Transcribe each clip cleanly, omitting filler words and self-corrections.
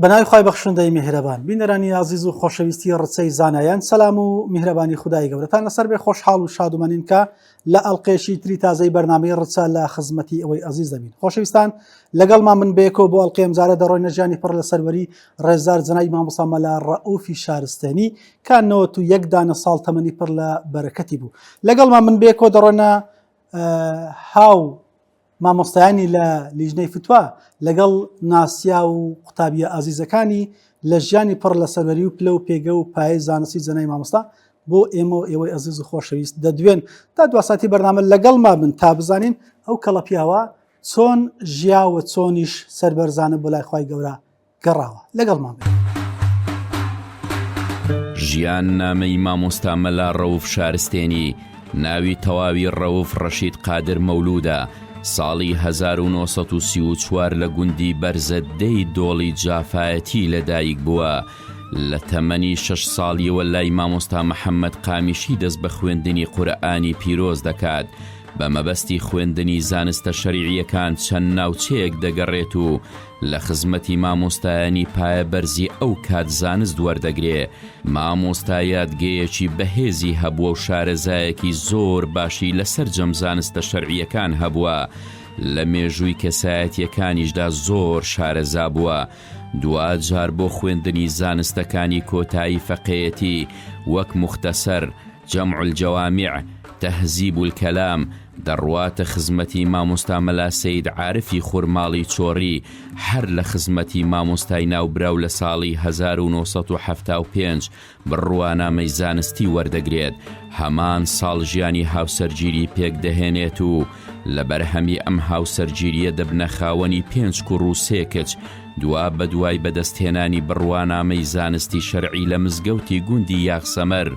بەناوی خوای بەخشندەی میهرەبان بینەرانی ئازیز و خۆشەویستی ڕچەی زانایان سەلام و میهرەبانی خودای گەورەتان لەسەر بێ خۆشحاڵ و شادومانین کە لە ئەڵلقێشی تری تازەی بەرنامەی ڕچە لە خزمەتی ئەوەی ئازیز دەبین خۆشەویستان لەگەڵمان من بەیەکەوە بۆ ئەڵلقەی ئەمجارە دەڕۆینە ژیانی پڕ لە سەروەری ڕێزدار جەنابی مامۆستا مەلا ڕەئوفی شارستانی کە 91 دانە ساڵ تەمەنی پڕ لە بەرەکەتی بوو لەگەڵمان من بەیەکەوە دەڕۆنە هاو مامۆستایانی لە لیژنەی فتوا لەگەڵ ناسیاو و قوتابیە ئازیزەکانی لە ژیانی پڕ لە سەروەری و پلە و پێگە و پایەی زانستی جەنای مامۆستا بۆ ئێمە و ئێوەی ئەزیز و خۆشەویست دەدوێن تا دواساتی بەرنامە لەگەڵما بن تا بزانین ئەو کەڵە پیاوە چۆن ژیا و چۆنیش سەربەرزانە بۆ لای خوای گەورە گەڕاوە لەگەڵمان بن. ژیان نامەی مامۆستا مەلا ڕەوف شارستێنی، ناوی تەواوی ڕەوف ڕەشید قادر مەولوودە، ساڵی 1934 لە گوندی بەرزەددەی دۆڵی جافایەتی لە دایک بووە، لە تەمەنی شەش ساڵیەوە لای مامۆستا محەممەد قامیشی دەست بە خوێندنی قورئانی پیرۆز دەکات، بە مەبەستی خوێندنی زانستە شەریعییەکان چەند ناوچەیەک دەگەڕێت و لە خزمەتی مامۆستایانی پایە بەرزی ئەو کات زانست وەردەگرێ، مامۆستا یادگەیەکی بەهێزی هەبووە و شارەزایەکی زۆر باشی لە سەرجەم زانستە شەرعییەکان هەبووە، لە مێژووی کەسایەتییەکانیشدا زۆر شارەزا بووە، دواجار بۆ خوێندنی زانستەکانی کۆتایی فەقێیەتی وەک موختەسەر، جمع الجوامع، تهذیب الکلام، دەڕواتە خزمەتی مامۆستا مەلا سەید عارفی خورماڵی چۆڕی، هەر لە خزمەتی مامۆستای ناوبراو لە ساڵی 1975 بڕوانامەی زانستی وەردەگرێت، هەمان ساڵ ژیانی هاوسەرگیری پێک دەهێنێت و لە بەرهەمی ئەم هاوسەرگیرییە دەبنە خاوەنی پێنج کوڕ و سێ کچ، دوابەدوای بەدەستهێنانی بڕوانامەی زانستی شەرعی لە مزگەوتی گوندی یاخسەمەر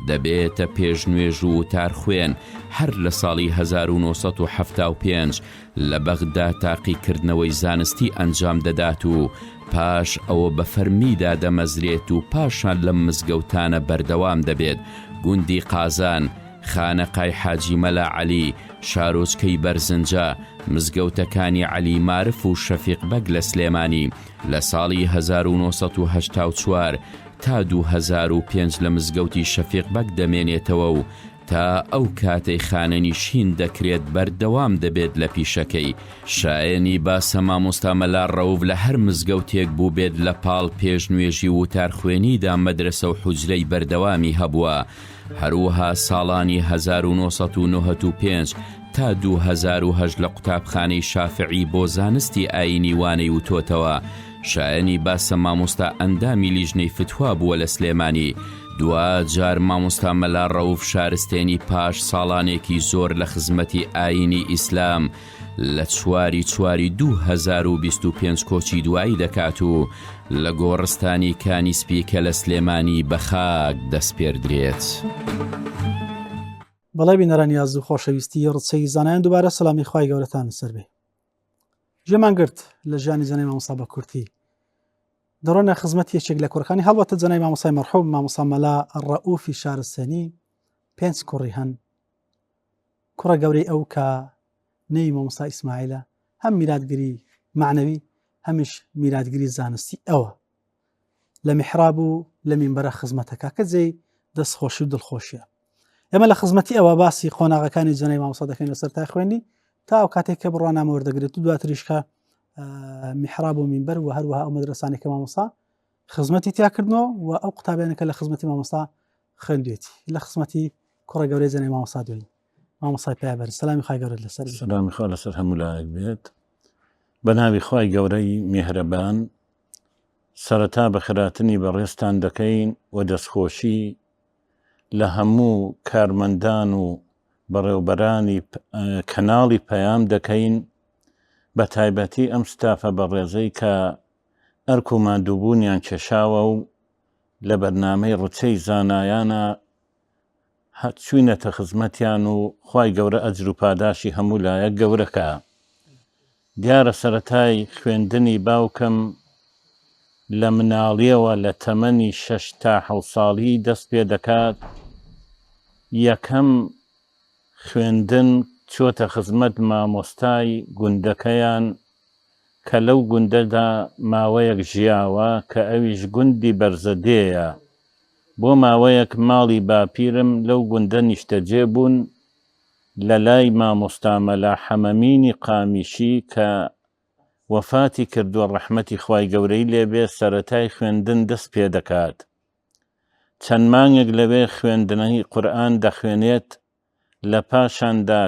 دەبێتە پێشنوێژ و وتارخوێن، هەر لە ساڵی 1975 لە بەغدا تاقیکردنەوەی زانستی ئەنجام دەدات و پاش ئەوە بە فەرمی دادەمەزرێت و پاشان لەم مزگەوتانە بەردەوام دەبێت، گوندی قازان، خانەقای حاجی مەلا عەلی، شارۆچکەی بەرزنجە، مزگەوتەکانی عەلی مارف و شەفیق بەگ لە سلێمانی، لە ساڵی 1984 تا 2005 لە مزگەوتی شەفیق بەگ دەمێنێتەوە و تا ئەو کاتەی خانەنیشین دەکرێت بەردەوام دەبێت لە پیشەکەی، شایەنی باسە مامۆستا مەلا ڕەوف لە هەر مزگەوتێک بووبێت لە پاڵ پێشنوێژی و وتارخوێنیدا مەدرەسە و حوجرەی بەردەوامی هەبووە، هەروەها ساڵانی 1995 تا 2008 لە قوتابخانەی شافعی بۆ زانستی ئایینی وانەی وتۆتەوە، شایەنی باسە مامۆستا ئەندامی لیژنەی فتوا بووە لە سلێمانی، دواجار مامۆستا مەلا ڕەوف شارستێنی پاش ساڵانێکی زۆر لە خزمەتی ئایینی ئیسلام لە چواری چواری 2025 کۆچی دوایی دەکات و لە گۆڕستانی کانی سپی کە لە سلێمانی بە خاک دەسپێردرێت. بەڵێ بینەرانی ئازیز و خۆشەویستی ڕچەی زانایان دووبارە سەلامی خوای گەورەتان لەسەر بێ. گوێمان گرت لە ژیانی جەنای مامۆستا بە کورتی دەڕۆنە خزمەت یەکێک لە کوڕەکانی هەڵبەتە جەنای مامۆسای مەرحوم مامۆسا مەلا ڕەئوفی شارستانی پێنج کوڕی هەن کوڕە گەورەی ئەو کە نەوی مامۆستا ئیسماعیلە هەم میراتگری معنەوی هەمیش میراتگری زانستی ئەوە لە میحراب و لە مینبەرە خزمەتەکە کە جێی دەستخۆشی و دڵخۆشیە ئێمە لە خزمەتی ئەوە باسی قۆناغەکانی جەنای مامۆستا دەکەین لەسەر تا خوێنی تا ئەو کاتێک کە بڕوانامە وەردەگرێت و دواتریش کە میحراب و مینبەر و هەروەها ئەو مەدرسانی کە مامۆستا خزمەتی تیاکردنەوە و ئەو قوتابیانە کە لە خزمەتی مامۆستا خوێندوێتی لە خزمەتی کوڕە گەورەی جەنای مامۆستا دوێن مامۆستای پایەبەر سەلامی خوای گەورەت لەسەر بێت. سەلامی خوا لەسەر هەموو لایەک بێت بە ناوی خوای گەورەی میهرەبان سەرەتا بەخێرهاتنی بەڕێزتان دەکەین و دەستخۆشی لە هەموو کارمەندان و بەڕێوبەرانی کەناڵی پەیام دەکەین بە تایبەتی ئەم ستافە بەڕێزەی کە ئەرک و ماندووبوونیان کێشاوە و لە بەرنامەی ڕچەی زانایانە چوینەتە خزمەتیان و خوای گەورە ئەجر و پاداشی هەموو لایەک گەورە کا. دیارە سەرەتای خوێندنی باوکم لە مناڵیەوە لە تەمەنی شەش تا حەوت ساڵی دەست پێ دەکات، یەکەم خوێندن چۆتە خزمەت مامۆستای گوندەکەیان. کە لەو گوندەدا ماوەیەک ژیاوە کە ئەویش گوندی بەرزەدێیە. بۆ ماوەیەک ماڵی باپیرم لەو گوندە نیشتەجێ بوون لە لای مامۆستا مەلا حەمەمینی قامیشی کە وەفاتی کردووە ڕەحمەتی خوای گەورەی لێ بێ سەرەتای خوێندن دەست پێ دەکات. چەند مانگێک لەوێ خوێندنەی قورئان دەخوێنێت لە پاشاندا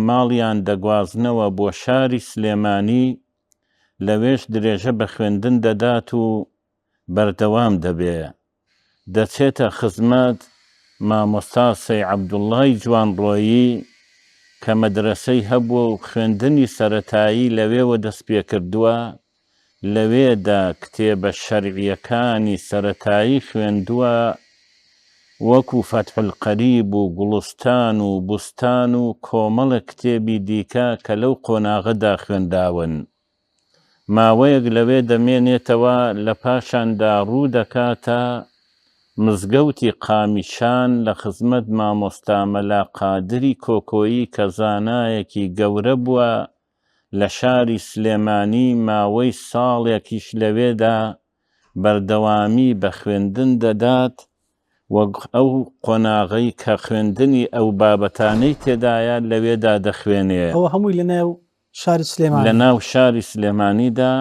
ماڵیان دەگوازنەوە بۆ شاری سلێمانی، لەوێش درێژە بە خوێندن دەدات و بەردەوام دەبێ. دەچێتە خزمەت مامۆستا سەی عەبدوڵڵای جوانڕۆیی کە مەدرەسەی هەبووە و خوێندنی سەرەتایی لەوێوە دەست پێکردووە، لەوێدا کتێبە شەرعییەکانی سەرەتایی خوێندووە وەکو فەتح القریب و گوڵستان و بوستان و کۆمەڵێک کتێبی دیکە کە لەو قۆناغەدا خوێنراون. ماوەیەک لەوێ دەمێنێتەوە لە پاشاندا ڕوو دەکاتە مزگەوتی قامیشان لە خزمەت مامۆستا مەلا قادری کۆکۆیی کە زانایەکی گەورە بووە لە شاری سلێمانی ماوەی ساڵێکیش لەوێدا بەردەوامی بە خوێندن دەدات و ئەو قۆناغەی کە خوێندنی ئەو بابەتانەی تێدایە لەوێدا دەخوێنێ. ئەوە هەمووی لە ناو شاری سلێمانی. لە ناو شاری سلێمانیدا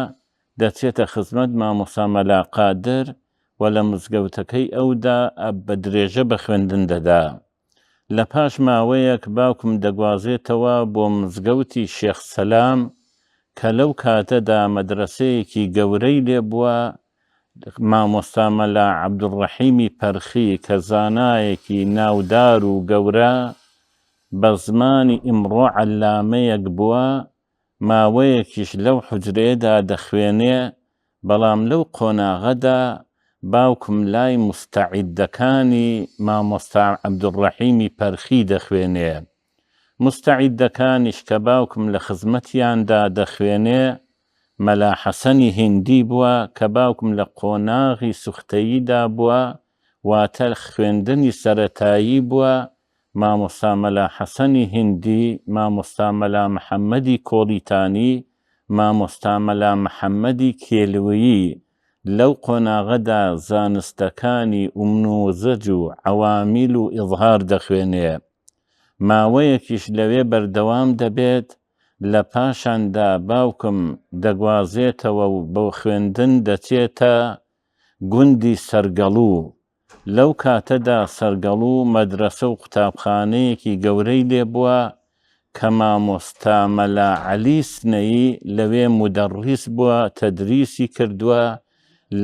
دەچێتە خزمەت مامۆستا مەلا قادر و لە مزگەوتەکەی ئەودا بە درێژە بە خوێندن دەدا. لە پاش ماوەیەک باوکم دەگوازێتەوە بۆ مزگەوتی شێخ سەلام کە لەو کاتەدا مەدرەسەیەکی گەورەی لێ بووە، مامۆستا مەلا عەبدولڕەحیمی پەرخی کە زانایەکی ناودار و گەورە بە زمانی ئیمڕۆ عەلامەیەک بووە، ماوەیەکیش لەو حوجرەیەدا دەخوێنێ، بەڵام لەو قۆناغەدا باوکم لای موستەعیدەکانی مامۆستا عەبدولڕەحیمی پەرخی دەخوێنێ. موستەعیدەکانیش کە باوکم لە خزمەتیاندا دەخوێنێ، مەلا حەسەنی هیندی بووە کە باوکم لە قۆناغی سوختەییدا بووە، واتە خوێندنی سەرەتایی بووە، مامۆستا مەلا حەسەنی هیندی، مامۆستا مەلا محەمەدی کۆڵیتانی، مامۆستا مەلا محەمەدی کێلویی لەو قۆناغەدا زانستەکانی ئومنوزەج و عەوامیل و ئیزهار دەخوێنێ. ماوەیەکیش لەوێ بەردەوام دەبێت، لە پاشاندا باوکم دەگوازێتەوە و بۆ خوێندن دەچێتە گوندی سەرگەڵوو. لەو کاتەدا سەرگەڵو مەدرەسە و قوتابخانەیەکی گەورەی لێ بووە کە مامۆستا مەلا عەلی سنەیی لەوێ مودەڕیس بووە تەدریسی کردووە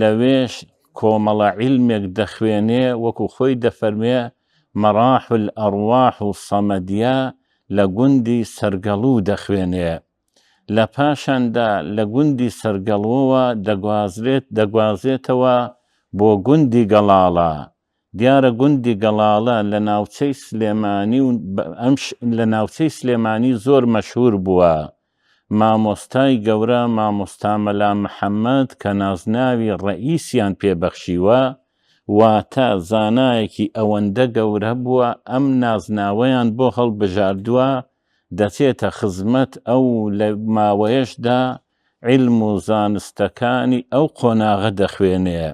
لەوێش کۆمەڵە عیلمێک دەخوێنێ وەکو خۆی دەفەرموێ مراح الارواح و صەمەدیە لە گوندی سەرگەڵو دەخوێنێ. لە پاشاندا لە گوندی سەرگەڵوەوە دەگوازرێت دەگوازێتەوە بۆ گوندی گەڵاڵە، دیارە گوندی گەڵاڵە لە ناوچەی سلێمانی و ئەم لە ناوچەی سلێمانی زۆر مەشهور بووە، مامۆستای گەورە مامۆستا مەلا محەمەد کە نازناوی ڕەئیسیان پێ بەخشیوە، واتە زانایەکی ئەوەندە گەورە بووە ئەم نازناوەیان بۆ هەڵبژاردووە دەچێتە خزمەت ئەو لە ماوەیەشدا عیلم و زانستەکانی ئەو قۆناغە دەخوێنێ.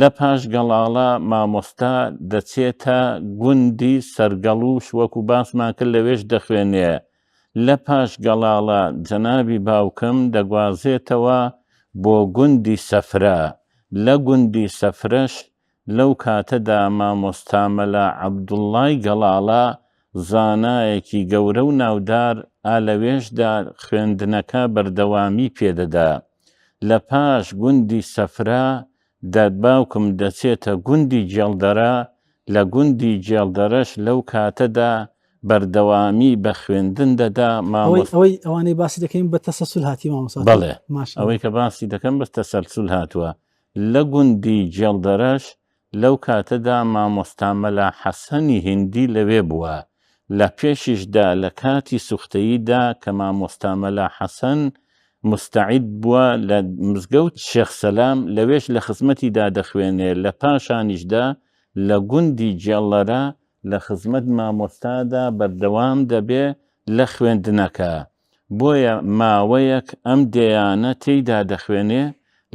لە پاش گەڵاڵە مامۆستا دەچێتە گوندی سەرگەڵوش وەکو باسمان کرد لەوێش دەخوێنێ. لە پاش گەڵاڵە جەنابی باوکم دەگوازێتەوە بۆ گوندی سەفرە. لە گوندی سەفرەش لەو کاتەدا مامۆستا مەلا عەبدوڵڵای گەڵاڵە زانایەکی گەورە و ناودار ئا لەوێشدا خوێندنەکە بەردەوامی پێ دەدا. لە پاش گوندی سەفرە دە باوکم دەچێتە گوندی گێڵدەرە، لە گوندی گێڵدەرەش لەو کاتەدا بەردەوامی بە خوێندن دەدا، مامۆستا. ئەوەی ئەوانەی باسی دەکەین بە تەسەلسول هاتی مامۆستا؟ بەڵێ ئەوەی کە باسی دەکەم بە تەسەلسول هاتووە. لە گوندی گێڵدەرەش لەو کاتەدا مامۆستا مەلا حەسەنی هیندی لەوێ بووە، لە پێشیشدا لە کاتی سوختەییدا کە مامۆستا مەلا حەسەن موستەعید بووە لە مزگەوت شێخ سەلام لەوێش لە خزمەتیدا دەخوێنێ، لە پاشانیشدا لە گوندی گێڵەرە لە خزمەت مامۆستادا بەردەوام دەبێ لە خوێندنەکە. بۆیە ماوەیەک ئەم دێیانە تێیدا دەخوێنێ،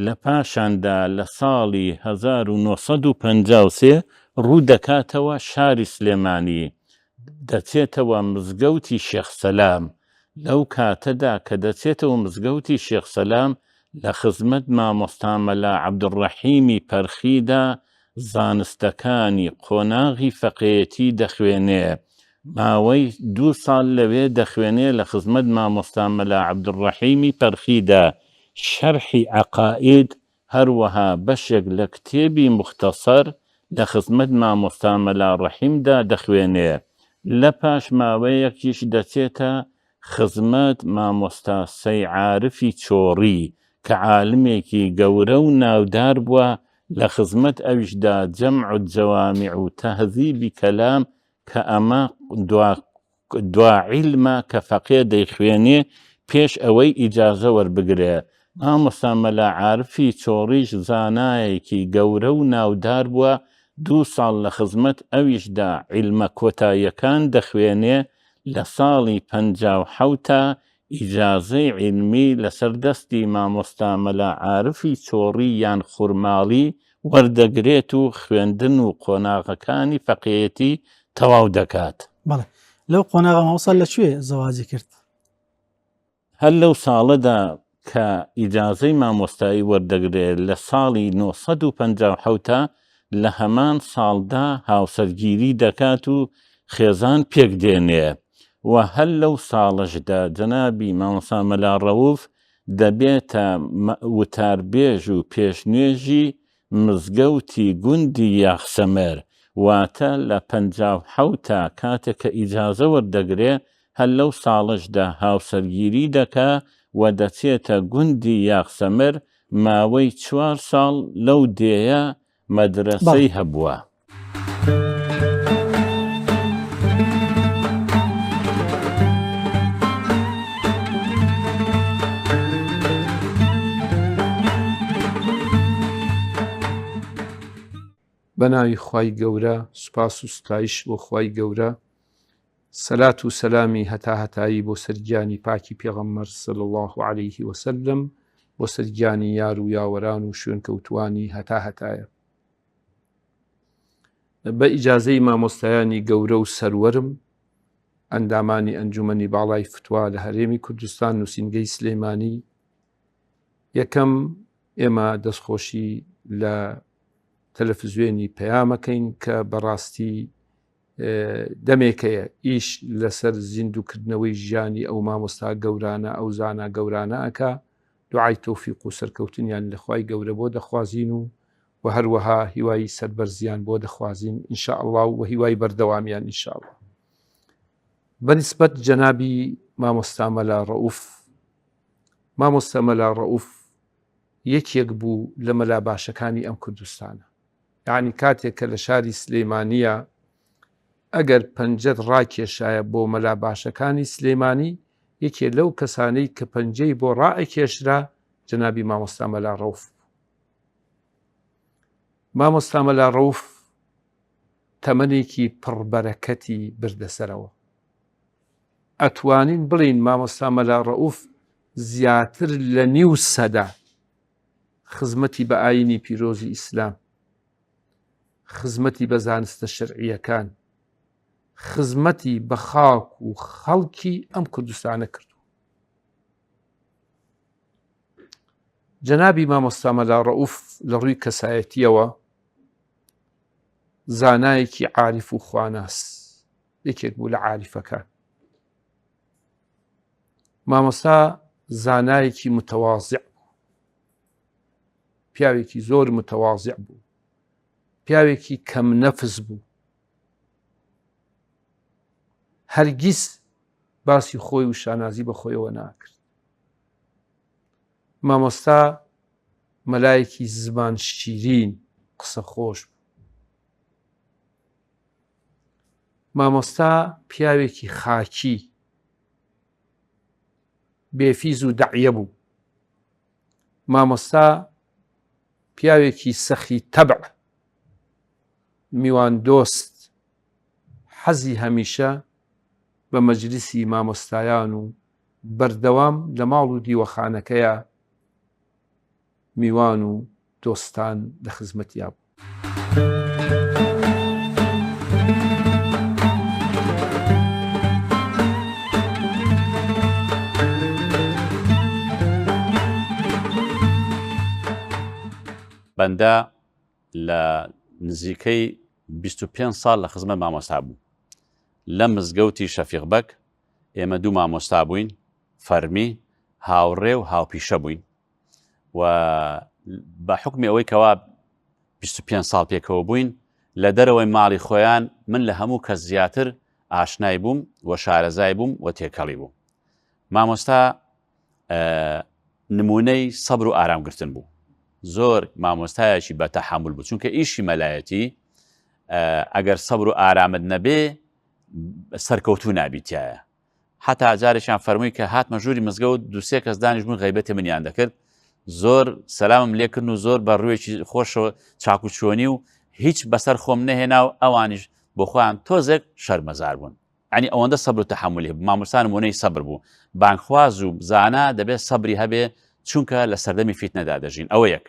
لە پاشاندا لە ساڵی 1953 ڕوو دەکاتەوە شاری سلێمانی، دەچێتەوە مزگەوتی شێخ سەلام، لەو کاتەدا کە دەچێتەوە مزگەوتی شێخ سەلام لە خزمەت مامۆستا مەلا عەبدولڕەحیمی پەرخیدا زانستەکانی قۆناغی فەقێیەتی دەخوێنێ، ماوەی دوو ساڵ لەوێ دەخوێنێ لە خزمەت مامۆستا مەلا عەبدولڕەحیمی پەرخیدا شەرحی عەقائید هەروەها بەشێک لە کتێبی موختەسەر لە خزمەت مامۆستا مەلا ڕەحیمدا دەخوێنێ، لە پاش ماوەیەکیش دەچێتە خزمەت مامۆستا سەی عارفی چۆڕی کە عالمێکی گەورە و ناودار بووە، لە خزمەت ئەویشدا جمع الجوامع و تهذیب کلام کە ئەمە دوا دوا عیلمە کە فەقێ دەیخوێنێ پێش ئەوەی ئیجازە وەربگرێ. مامۆستا مەلا عارفی چۆڕیش زانایەکی گەورە و ناودار بووە، دوو ساڵ لە خزمەت ئەویشدا عیلمە کۆتاییەکان دەخوێنێ، لە ساڵی 57 ئیجازەی عیلمی لەسەر دەستی مامۆستا مەلا عارفی چۆڕی یان خورماڵی وەردەگرێت و خوێندن و قۆناغەکانی فەقێیەتی تەواو دەکات. بەڵێ لەو قۆناغە مامۆستا لە کوێ زەواجی کرد؟ هەر لەو ساڵەدا کە ئیجازەی مامۆستایی وەردەگرێت لە ساڵی 957 تا لە هەمان ساڵدا هاوسەرگیری دەکات و خێزان پێک دێنێ و هەر لەو ساڵەشدا جەنابی مامۆستا مەلا ڕەوف دەبێتە وتاربێژ و پێشنوێژی مزگەوتی گوندی یاخسەمەر، واتە لە 57 تا کاتێک کە ئیجازە وەردەگرێ هەر لەو ساڵەشدا هاوسەرگیری دەکا و دەچێتە گوندی یاخسەمر ماوەی چوار ساڵ لەو دێیە مەدرەسەی هەبووە. بەناوی خوای گەورە سوپاس و ستایش بۆ خوای گەورە سەلات و سەلامی هەتاهەتایی بۆ سەر گیانی پاکی پێغەمبەر صلی اللە علیه وسلم بۆ سەر گیانی یار و یاوەران و شوێنکەوتووانی هەتاهەتایە. بە ئیجازەی مامۆستایانی گەورە و سەروەرم ئەندامانی ئەنجومەنی باڵای فتوا لە هەرێمی کوردستان نووسینگەی سلێمانی یەکەم ئێمە دەستخۆشی لە تەلەفزیۆنی پەیامەکەین کە بەڕاستی دەمێکەیە ئیش لەسەر زیندووکردنەوەی ژیانی ئەو مامۆستا گەورانە ئەو زانا گەورانە ئەکا دوعای تۆفیق و سەرکەوتنیان لە خوای گەورە بۆ دەخوازین و و هەروەها هیوای سەربەرزیان بۆ دەخوازین إن شاء الله و هیوای بەردەوامیان إن شاء الله بەنسبەت جەنابی مامۆستا مەلا ڕەئوف مامۆستا مەلا ڕەئوف یەکێک بوو لە مەلا باشەکانی ئەم کوردستانە یەعنی کاتێک کە لە شاری سلێمانییە ئەگەر پەنجەت ڕاکێشایە بۆ مەلا باشەکانی سلێمانی یەکێ لەو کەسانەی کە پەنجەی بۆ ڕائەکێشرا جەنابی مامۆستا مەلا ڕەوف بوو. مامۆستا مەلا ڕەوف تەمەنێکی پڕبەرەکەتی بردە سەرەوە. ئەتوانین بڵێین مامۆستا مەلا ڕەوف زیاتر لە نیو سەدە خزمەتی بە ئایینی پیرۆزی ئیسلام، خزمەتی بە زانستە شەرعییەکان، خزمەتی بە خاک و خەڵکی ئەم کوردستانە کردووە. جەنابی مامۆستا مەلا ڕەئوف لە ڕووی کەسایەتییەوە زانایەکی عاریف و خواناس یەکێک بوو لە عاریفەکان. مامۆستا زانایەکی متەوازع بوو پیاوێکی زۆر متەوازع بوو پیاوێکی کەم نەفس بوو هەرگیز باسی خۆی و شانازی بە خۆیەوە ناکرد مامۆستا مەلایەکی زمان شیرین قسە خۆش بوو مامۆستا پیاوێکی خاکی بێفیز و دەعیە بوو مامۆستا پیاوێکی سەخی تەبع میوان دۆست حەزی هەمیشە بە مەجلیسی مامۆستایان و. بەردەوام لە ماڵ و دیوەخانەکەیا میوان و دۆستان لە خزمەتیا بوو. بەندە لە نزیکەی 25 ساڵ لە خزمەت مامۆستا بوو لە مزگەوتی شەفیق بەگ ئێمە دوو مامۆستا بووین فەرمی هاوڕێ و هاوپیشە بووین و بە حکمی ئەوەی کەوا 25 ساڵ پێکەوە بووین لە دەرەوەی ماڵی خۆیان من لە هەموو کەس زیاتر ئاشنای بووم و شارەزای بووم و تێکەڵی بوو مامۆستا نمونەی سەبر و ئارامگرتن بوو زۆر مامۆستایەکی بە تەحمل بوو چونکە ئیشی مەلایەتی ئەگەر سەبر و ئارامت نەبێ سەرکەوتوو نابیتایە حتا جارێکیان فەرمووی کە هاتمە ژووری مزگەوت دووسێ کەس دانیش بوون غیبەتی منیان دەکرد زۆر سەلامم لێکردن و زۆر بە ڕوویەکی خۆشەوە چاک و چۆنی و هیچ بەسەر خۆم نەهێنا و ئەوانیش بۆ خۆیان تۆزێک شەرمەزار بوون ینی ئەوەندە سەبر و تەحملی هەبوو مامۆستا نمونەی سەبر بوو بانگخواز و زانا دەبێت سەبری هەبێ چونکە لە سەردەمی فیتنەدا دەژین ئەوە یەک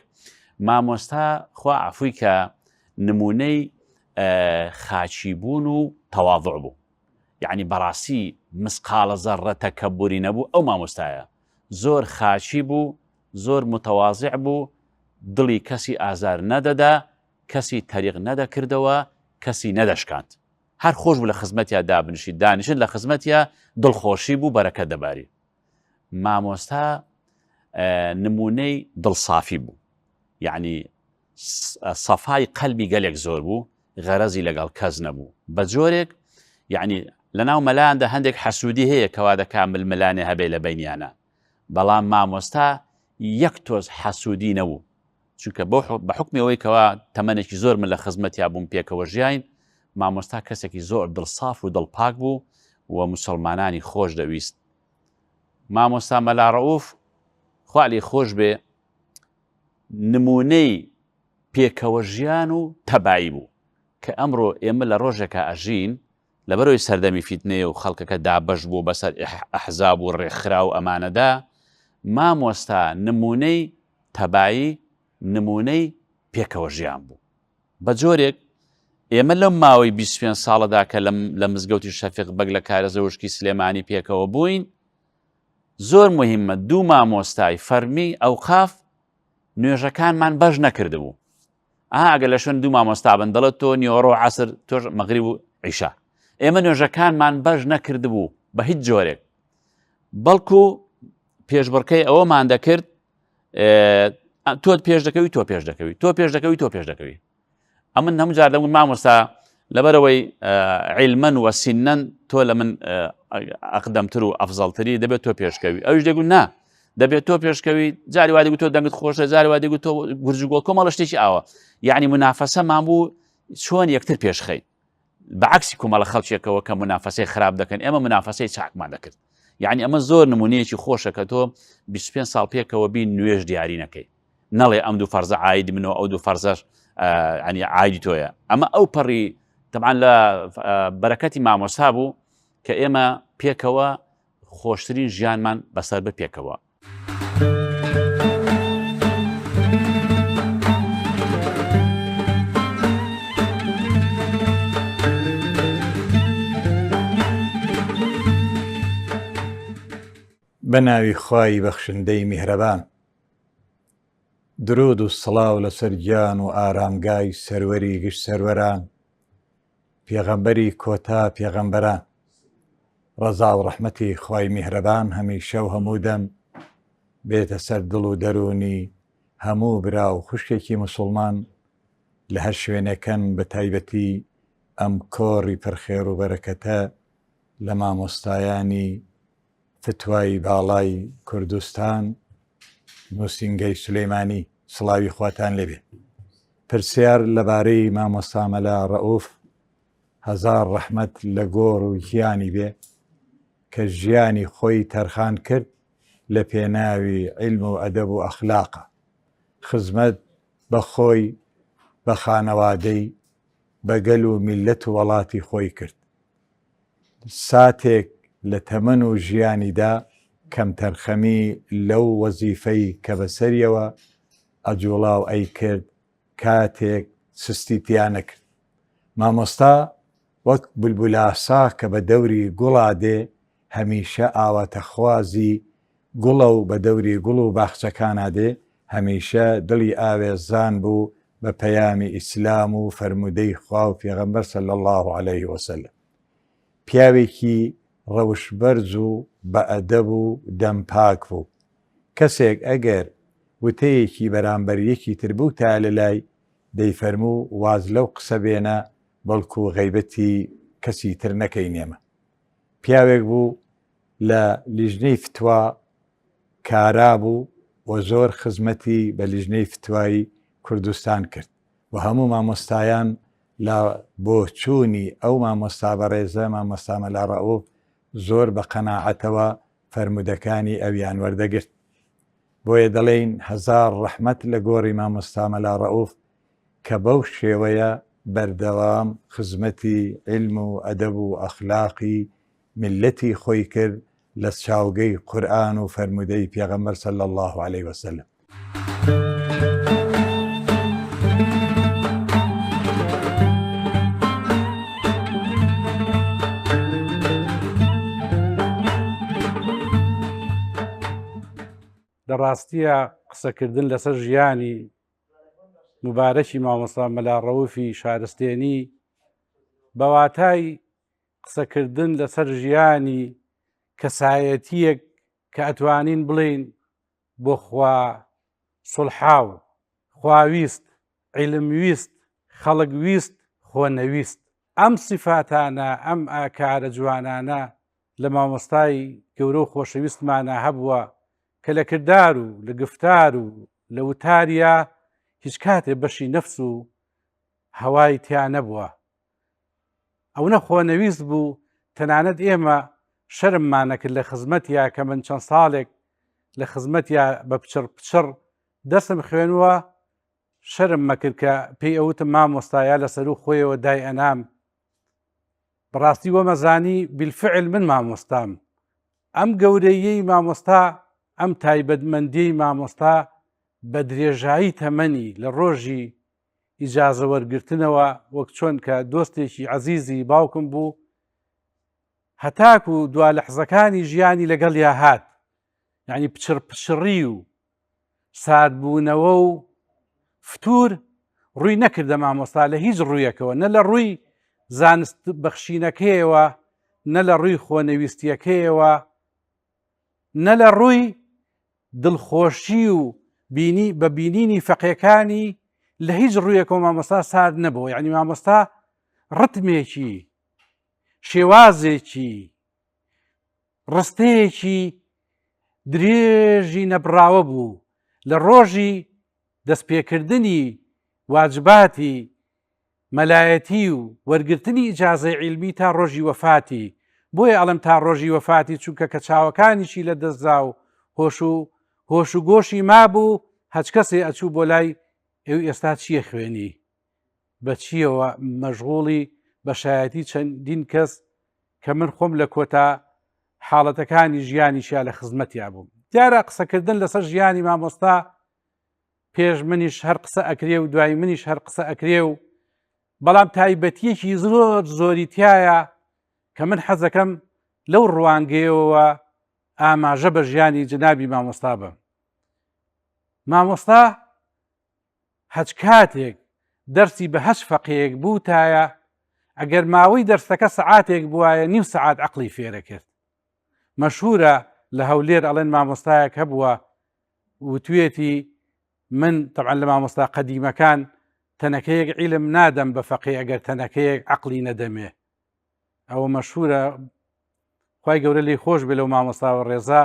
مامۆستا خوا عفوی کە نمونەی خاچی بوون و تەواضع بوو یعنی بەڕاستی مسقاڵە زەڕە تەکەبوری نەبوو ئەو مامۆستایە زۆر خاچی بوو زۆر متەوازع بوو دڵی کەسی ئازار نەدەدا کەسی تەریق نەدەکردەوە کەسی نەدەشکاند هەر خۆش بوو لە خزمەتیا دابنیشی دانیشت لە خزمەتیا دڵخۆشی بوو بەرەکەت دەباری مامۆستا نمونەی دڵسافی بوو یعنی سەفای قەلبی گەلێک زۆر بوو غەرەزی لەگەڵ کەس نەبوو بە جۆرێک یعنی لەناو مەلایاندا هەندێک حەسوودی هەیە کەوا دەکا ململانێ هەبێ لە بینیانە بەڵام مامۆستا یەک تۆز حەسوودی نەبوو چونکە بۆ بە حوکمی ئەوەی کەوا تەمەنێکی زۆر من لە خزمەتیا بووم پێکەوە ژیاین مامۆستا کەسێکی زۆر دڵساف و دڵپاک بوو و مسلمانانی خۆش دەویست مامۆستا مەلا ڕەئوف خوا لێی خۆش بێ نمونەی پێکەوە ژیان و تەبایی بوو کە ئەمڕۆ ئێمە لە ڕۆژێکا ئەژین لەبەرەوەی سەردەمی فیتنەیە و خەڵکەکە دابەش بوو بەسەر ئەحزاب و ڕێکخرا و ئەمانەدا مامۆستا نمونەی تەبایی نموونەی پێکەوە ژیان بوو. بە جۆرێک ئێمە لەم ماوەی 25 ساڵەدا کە لە مزگەوتی شەفیق بەگ لە کارەزەوشکی سلێمانی پێکەوە بووین زۆر مهمە دوو مامۆستای فەرمی ئەوقاف نوێژەکانمان بەش نەکردبوو ئا ئەگەر لە شوێن دوو مامۆستا بن دەڵێت تۆ نیۆڕۆ عسر تۆش مەغریب و عیشا ئێمە نوێژەکانمان بەش نەکردبوو بە هیچ جۆرێک بەڵکو پێشبڕکەی ئەوەمان دەکرد تۆت پێش دەکەوی تۆ پێش دەکەوی تۆ پێش دەکەوی تۆ پێش دەکەوی ئەمن هەموو جار دەمگوت مامۆستا لەبەرەوەی عیلمەن وە سینەن تۆ لە من ئەقدەمتر و ئەفزەڵتری دەبێت تۆ پێشکەوی ئەوش دەگوت نا دەبێت تۆ پێشکەوی جاری وا دەگوت تۆ دەنگت خۆشە جاری وا دەگوت تۆ گورجگۆڵ کۆمەڵە شتێکی ئاوە یعنی منافەسەمان بوو چۆن یەکتر پێشخەین بە عەکسی کۆمەڵە خەڵکێکەوە کە منافەسەی خراپ دەکەن ئێمە منافەسەی چاکمان دەکرد یعنی ئەمە زۆر نمونەیەکی خۆشە کە تۆ 25 ساڵ پێکەوە بی نوێژ دیاری نەکەی نەڵێ ئەم دوو فەرزە عاید منەوە ئەو دوو فەرزەش ینی عایدی تۆیە ئەمە ئەو پەڕی تەبعەن لە بەرەکەتی مامۆستا بوو کە ئێمە پێکەوە خۆشترین ژیانمان بەسەر بە پێکەوە. بە ناوی خوای بەخشندەی میهرەبان. درود و سڵاو لەسەر گیان و ئارامگای سەروەری گشت سەروەران پێغەمبەری کۆتا پێغەمبەران ڕەزا و ڕەحمەتی خوای میهرەبان هەمیشە و هەموو دەم بێتە سەر دڵ و دەروونی هەموو برا و خوشکێکی موسوڵمان لە هەر شوێنێکن بە تایبەتی ئەم کۆڕی پڕ خێر و بەرەکەتە لە مامۆستایانی فتوای باڵای کوردستان نووسینگەی سولەیمانی سڵاوی خواتان لێبێ پرسیار لەبارەی مامۆستا مەلا ڕەئوف هەزار ڕەحمەت لە گۆڕ و گیانی بێ کە ژیانی خۆی تەرخان کرد لە پێناوی عیلم و ئەدەب و ئەخلاقە خزمەت بە خۆی بە خانەوادەی بە گەل و میللەت و وەڵاتی خۆی کرد ساتێک لە تەمەن و ژیانیدا. کەمتەرخەمی لەو وەزیفەی کە بەسەریەوە ئەجوڵا و ئەیکرد کاتێک سستی تیا نەکرد. مامۆستا وەک بولبولاسا کە بە دەوری گوڵا دێ هەمیشە ئاواتەخوازی گوڵە و بە دەوری گوڵ و باخچەکانا دێ، هەمیشە دڵی ئاوێزان بوو بە پەیامی ئیسلام و فەرموودەی خوا و پێغەمبەر صلی اللە علیه وسلم. پیاوێکی ڕەوشتبەرز و بە ئەدەب و دەم پاک بوو. کەسێک ئەگەر وتەیەکی بەرامبەر یەکی تر بوتایە لە لای، دەیفەرموو واز لەو قسە بێنە بەڵکو غەیبەتی کەسی تر نەکەین ئێمە. پیاوێک بوو لە لیژنەی فتوا کارا بوو و زۆر خزمەتی بە لیژنەی فتوای کوردستان کرد و هەموو مامۆستایان لە بۆچوونی ئەو مامۆستا بەڕێزە مامۆستا مەلا ڕەئوف زۆر بە قەناعەتەوە فەرموودەکانی ئەویان وەردەگرت. بۆیە دەڵێین هەزار ڕەحمەت لە گۆڕی مامۆستا مەلا ڕەئوف کە بەو شێوەیە بەردەوام خزمەتی عیلم و ئەدەب و ئەخلاقی میللەتی خۆی کرد لە چاوگەی قورئان و فەرموودەی پێغەمبەر صلی اللە علیە وسلم. لە ڕاستیە قسەکردن لەسەر ژیانی مبارەکی مامۆستا مەلا ڕەوفی شارستێنی بە واتای قسەکردن لەسەر ژیانی کەسایەتیەک کە ئەتوانین بڵێین بۆ خوا سوڵحاو، خواویست، عیلم ویست، خەڵک ویست، خۆنەویست. ئەم سیفاتانە، ئەم ئاکارە جوانانە لە مامۆستای گەورە و خۆشەویستمانا هەبووە کە لە کردار و لە گفتار و لە وتاریا هیچ کاتێ بەشی نەفس و هەوای تیا نەبووە. ئەونە خۆنەویست بوو تەنانەت ئێمە شەرممان نەکرد لە خزمەتیا کە من چەند ساڵێک لە خزمەتیا بە پچڕ پچڕ دەرسم خوێنووە شەرم مەکرد کە پێی ئەوتم مامۆستایا لە سەرو خۆیەوە دای ئەنام بەڕاستی وەمەزانی بالفعل من مامۆستام ئەم گەورەیەی مامۆستا ئەم تایبەتمەندیەی مامۆستا بە درێژایی تەمەنی لە ڕۆژی ئیجازە وەرگرتنەوە وەک چۆن کە دۆستێکی عەزیزی باوکم بوو هەتاکو دوا لەحزەکانی ژیانی لەگەڵیا هات یعنی پچڕ پچڕی و ساردبوونەوە و فتور ڕووی نەکردە مامۆستا لە هیچ ڕوویەکەوە نە لە ڕووی زانست بەخشینەکەیەوە نە لە ڕووی خۆنەویستیەکەیەوە نە لە ڕووی دڵخۆشی و بینی بە بینینی فەقێکانی لە هیچ ڕوویەکەوە مامۆستا سارد نەبوو یعنی مامۆستا ڕتمێکی شێوازێکی ڕستەیەکی درێژی نەبراوە بوو لە ڕۆژی دەستپێکردنی واجباتی مەلایەتی و وەرگرتنی ئیجازەی عیلمی تا ڕۆژی وەفاتی، بۆیە ئەڵێم تا ڕۆژی وەفاتی چونکە کە چاوەکانیشی لە دەست دا و هۆش و هۆش و گۆشی مابوو هەچ کەسێ ئەچوو بۆ لای ئەو ئێستا چییە خوێنی بە چییەوە مەشغوڵی بە شایەتی چەندین کەس کە من خۆم لە کۆتا حاڵەتەکانی ژیانیشیا لە خزمەتیا بووم دیارە قسەکردن لەسەر ژیانی مامۆستا پێش منیش هەر قسە ئەکرێ و دوای منیش هەر قسە ئەکرێ و بەڵام تایبەتیەکی زۆر زۆری تایە کە من حەزەکەم لەو ڕوانگەیەوە ئاماژە بە ژیانی جنابی مامۆستا بم مامۆستا هەچ کاتێک دەرسی بە هەچ فەقەیەک بووتایە ئەگەر ماوەی دەرسەکە سەعاتێک بواە نیو سەعات عقلی فێرە کرد مەشهورە لە هەولێر ئەڵێن مامۆستایەک هەبووە وتوێتی من طبعا لە مامۆستا قەدیمەکان تەنەکەیەک عیلم نادەم بە فەقێ ئەگەر تەنەکەیەک عقلی نەدەمێ ئەوە مەشهورە خی گەورە لی خۆش بێ لەو مامۆستاوە ڕێزا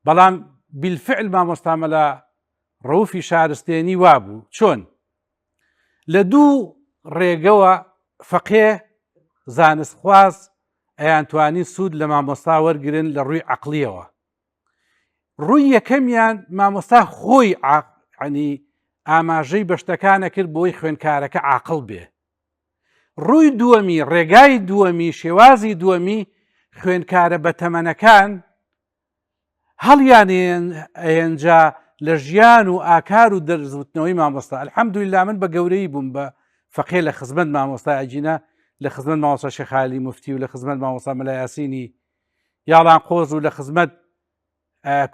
بەڵام بالفعل مامۆستا مەلا ڕەوفی شارستێنی وابوو چۆن لە دوو ڕێگەوە فەقێ زانستخواز ئەیانتوانی سوود لە مامۆستا وەرگن لە ڕووی عقلیەوە ڕووی یەکەمیان مامۆستا خۆی عنی ئاماژەی بە شتەکانە کرد بۆی خوێنکارەکە عاقڵ بێ ڕووی دووەمی ڕێگای دووەمی شێوازی دووەمی خوێنکارە بەتەمەنەکان. هەڵیان ئەهێنجا لە ژیان و ئاکار و دەرزوتنەوەی مامۆستا الحمدلله من بە گەورەی بووم بە فەقێ لە خزمەت مامۆستا ئەگینا لە خزمەت مامۆستا شێخالی مفتی و لە خزمەت مامۆستا مەلا یاسینی یاڵان قۆز و لە خزمەت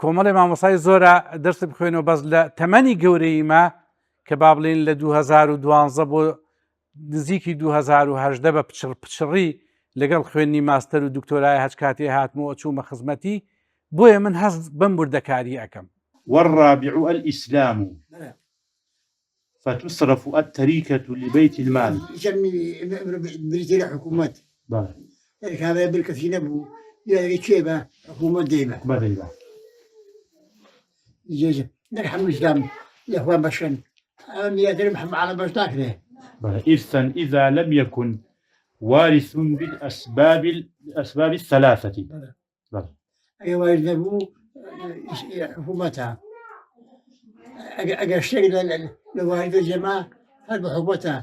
کۆمەڵی مامۆسای زۆرە دەرس بخوێنەوە بەس لە تەمەنی گەورەیمە کە با بڵین لە 2012 بۆ نزیکی 2010 بە پچڕ پچڕی لەگەڵ خوێندنی ماستەر و دکتۆرای هەچ کاتێ هاتمەوە چوومە خزمەتی بۆیە من هەست بەم وردەکاری ئەەکەم. والرابع الإسلام فتصرف التركة لبيت المال. بریتی لە حکوومەت کابرا بیر کەسی نەبوو دیارە کێ بە حکوومەت دەیبە حکومەت دەیبا نەک هەموو ئیسلام لە خوا بەشن ئەم یادرم هەموو عالم بەش ناکرێ إرثا إذا لم يكن وارث بالأسباب الأسباب الثلاثة ئەگەر وارث نەبوو حکوومەتە ئەگەر شتێک لە واردە جەما هەر بە حکوومەتە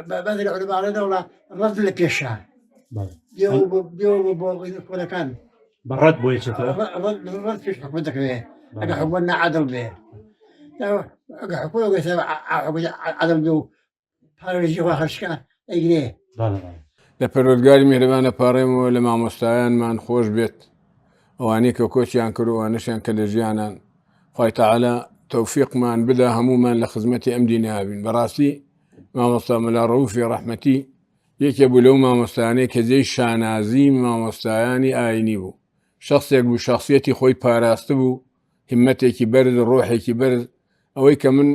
بەعض العلماء دەوڵە ڕەد لە پێشە بۆ کۆلەکان بەڕەت بۆ یەکێتەوە ڕەد پێش حکومەت دەکەوێ ئەگە حکومەت نەعادڵ بێ ئەگە حکومەت عادڵ بێ و پارێزی خوا خەرجکا ئەیگرێ. لە پەروەردگاری میهرەبان ئەپاڕێمەوە لە مامۆستایانمان خۆش بێت ئەوانەی کە کۆچیان کرد و ئەوانەشیان کە لە ژیانان خوای تەعالا تەوفیقمان بدا هەموومان لە خزمەتی ئەم دینە بین بەڕاستی مامۆستا مەلا ڕەوفی ڕەحمەتی یەکێ بوو لەو مامۆستایانەی کە جێی شانازی مامۆستایانی ئاینی بوو شخصێک بوو شخصیەتی خۆی پاراستبوو هیمەتێکی بەرز ڕۆحێکی بەرز ئەوەی کە من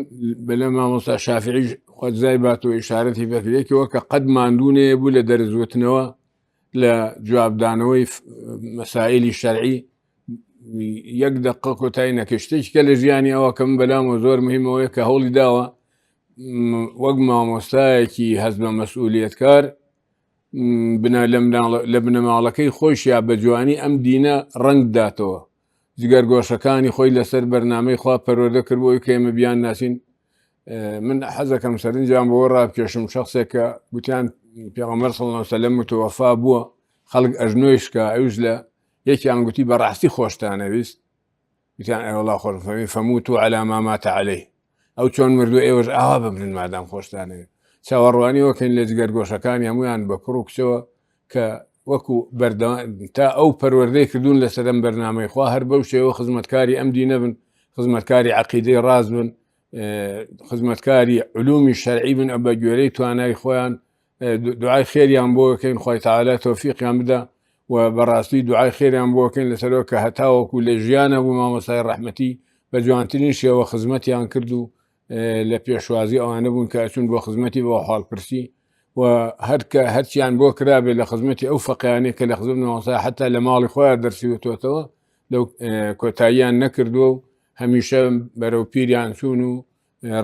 بەلە مامۆستا شافعیش خۆزای باتەوە ئشارەتی بەکرێکەوە کە قەت ماندوو نەیە بوو لە دەرزوتنەوە لە جوابدانەوەی مەسائلی شەرعی یەک دقە کۆتایی نەکە شتێکی کە لە ژیانی ئەوە کە من بەلامەوە زۆر مهمەوەیە کە هەوڵی داوە وەک مامۆستایەکی هەست بە مەسئولیەتکار بنا لە بنەماڵەکەی خۆشیا بە جوانی ئەم دینە ڕەنگ داتەوە جگەرگۆشەکانی خۆی لەسەر بەرنامەی خوا پەروەردە کرد بۆی کە ئێمە بیان ناسین من حەزەکەم سەرنجیان بۆ ڕابکێشم شخصێک کە گوتیان پێغەمبەر صلی الله علیه وسلم متوفا بووە خەڵک ئەژنۆی شکا ئەوش لە یەکیان گوتی بەڕاستی خۆشتانەویست گوتیان ئەوڵا خۆش فەمی فەموتو علی ما مات علیه ئەو چۆن مردو ئێوەش ئاوا بمرن مادام خۆشتانەوێت چاوەڕوانی وەکەین لە جگەرگۆشەکانی هەمویان بە کوڕ و کچەوە کە وەکو بەردەوام تا ئەو پەروەردەی کردوون لەسەر ئەم بەرنامەی خوا هەر بەو شێوە خزمەتکاری ئەم دینە بن خزمەتکاری عقیدەی ڕاست بن خزمەتکاری علومی شەرعی بن ئە بە گوێرەی توانای خۆیان دوعای خێریان بۆ بکەین خوای تەعالا تۆفیقیان بدا و بەڕاستی دوعای خێریان بۆ بکەین لەسەرەوە کە هەتاوەکو لە ژیانە بوو مامۆستای ڕەحمەتی بە جوانترین شێوە خزمەتیان کرد و لە پێشوازی ئەوانە بوون کە ئەچون بۆ خزمەتی بۆ حاڵپرسی و هەرکە هەرچیان بۆ کرابێت لە خزمەتی ئەو فەقیانەی کە لە خزمەت مامۆستا حتا لە ماڵی خۆیان دەرسی وتۆتەوە لەو کۆتاییان نەکردووە و هەمیشە بەرەو پیریان چوون و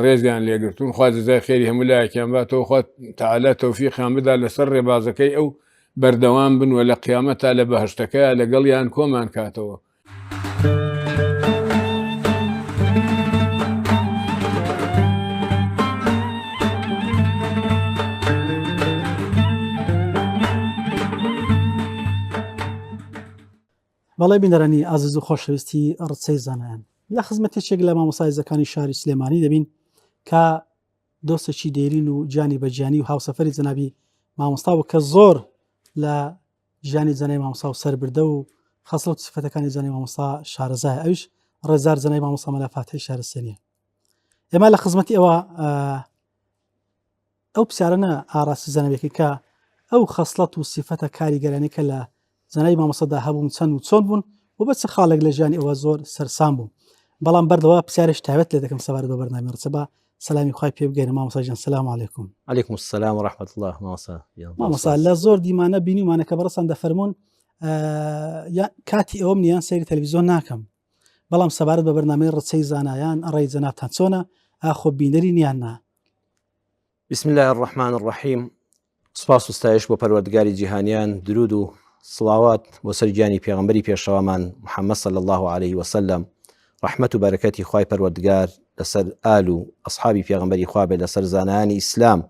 ڕێزیان لێگرتوون خوا جزای خێری هەموو لایەکیان باتەوە خوا تەعالا تەوفیقیان بدا لەسەر ڕێبازەکەی ئەو بەردەوام بن و لە قیامەتا لە بەهەشتەکەیا لەگەڵیان کۆمان کاتەوە. بەڵێ بینەرانی ئازیز و خۆشەویستی ڕچەی زانایان لە خزمەت یەکێک لە مامۆسایزەکانی شاری سلێمانی دەبین کە دۆستێکی دێرین و گیانی بە گیانی و هاوسەفەری جەنابی مامۆستا و کە زۆر لە ژیانی جەنای مامۆستا و سەربردە و خەسڵەت و سفەتەکانی جەنای مامۆستا شارەزایە ئەویش ڕێزار جەنای مامۆستا مەلا فاتحی شارستانیە ئێمە لە خزمەتی ئەوە ئەو پرسیارانە ئاراسی زانەوێکی کە ئەو خەسڵەت و سیفەتە کاریگەرانی کە لە زانای مامۆستادا هەبوون چەند و چۆن بوون و بە چ خاڵێک لە ژیانی ئەوە زۆر سەرسام بوو بەڵام بەردەوە پرسیارش تایبەت لێ دەکەم سەبارەت بە بەرنامەی ڕچە بە سەلامی خوای پێ بگەینە مامۆستا گیان سلام علیکم. علیکم السلام و رحمة الله مامۆستا گیان مامۆستا لە زۆر دیمانە بینیمانە کە بەڕێزتان دەفەرموون کاتی ئەوەم نییە سەیری تەلەڤیزیۆن ناکەم بەڵام سەبارەت بە بەرنامەی ڕچەی زانایان ڕێی جەنابتان چۆنە ئاخۆ بینەری نیان نا؟ بسم الله الرحمن الرحیم سپاس و ستایش بۆ پەروەردگاری جیهانیان درود و سڵاوات بۆ سەر گیانی پێغەمبەری پێشەوامان محەممەد صلی الله علیه وسلم ڕەحمەت و بەرەکەتی خوای پەروەردگار لەسەر ئال و ئەصحابی پێغەمبەری خوا بێت لەسەر زانایانی ئیسلام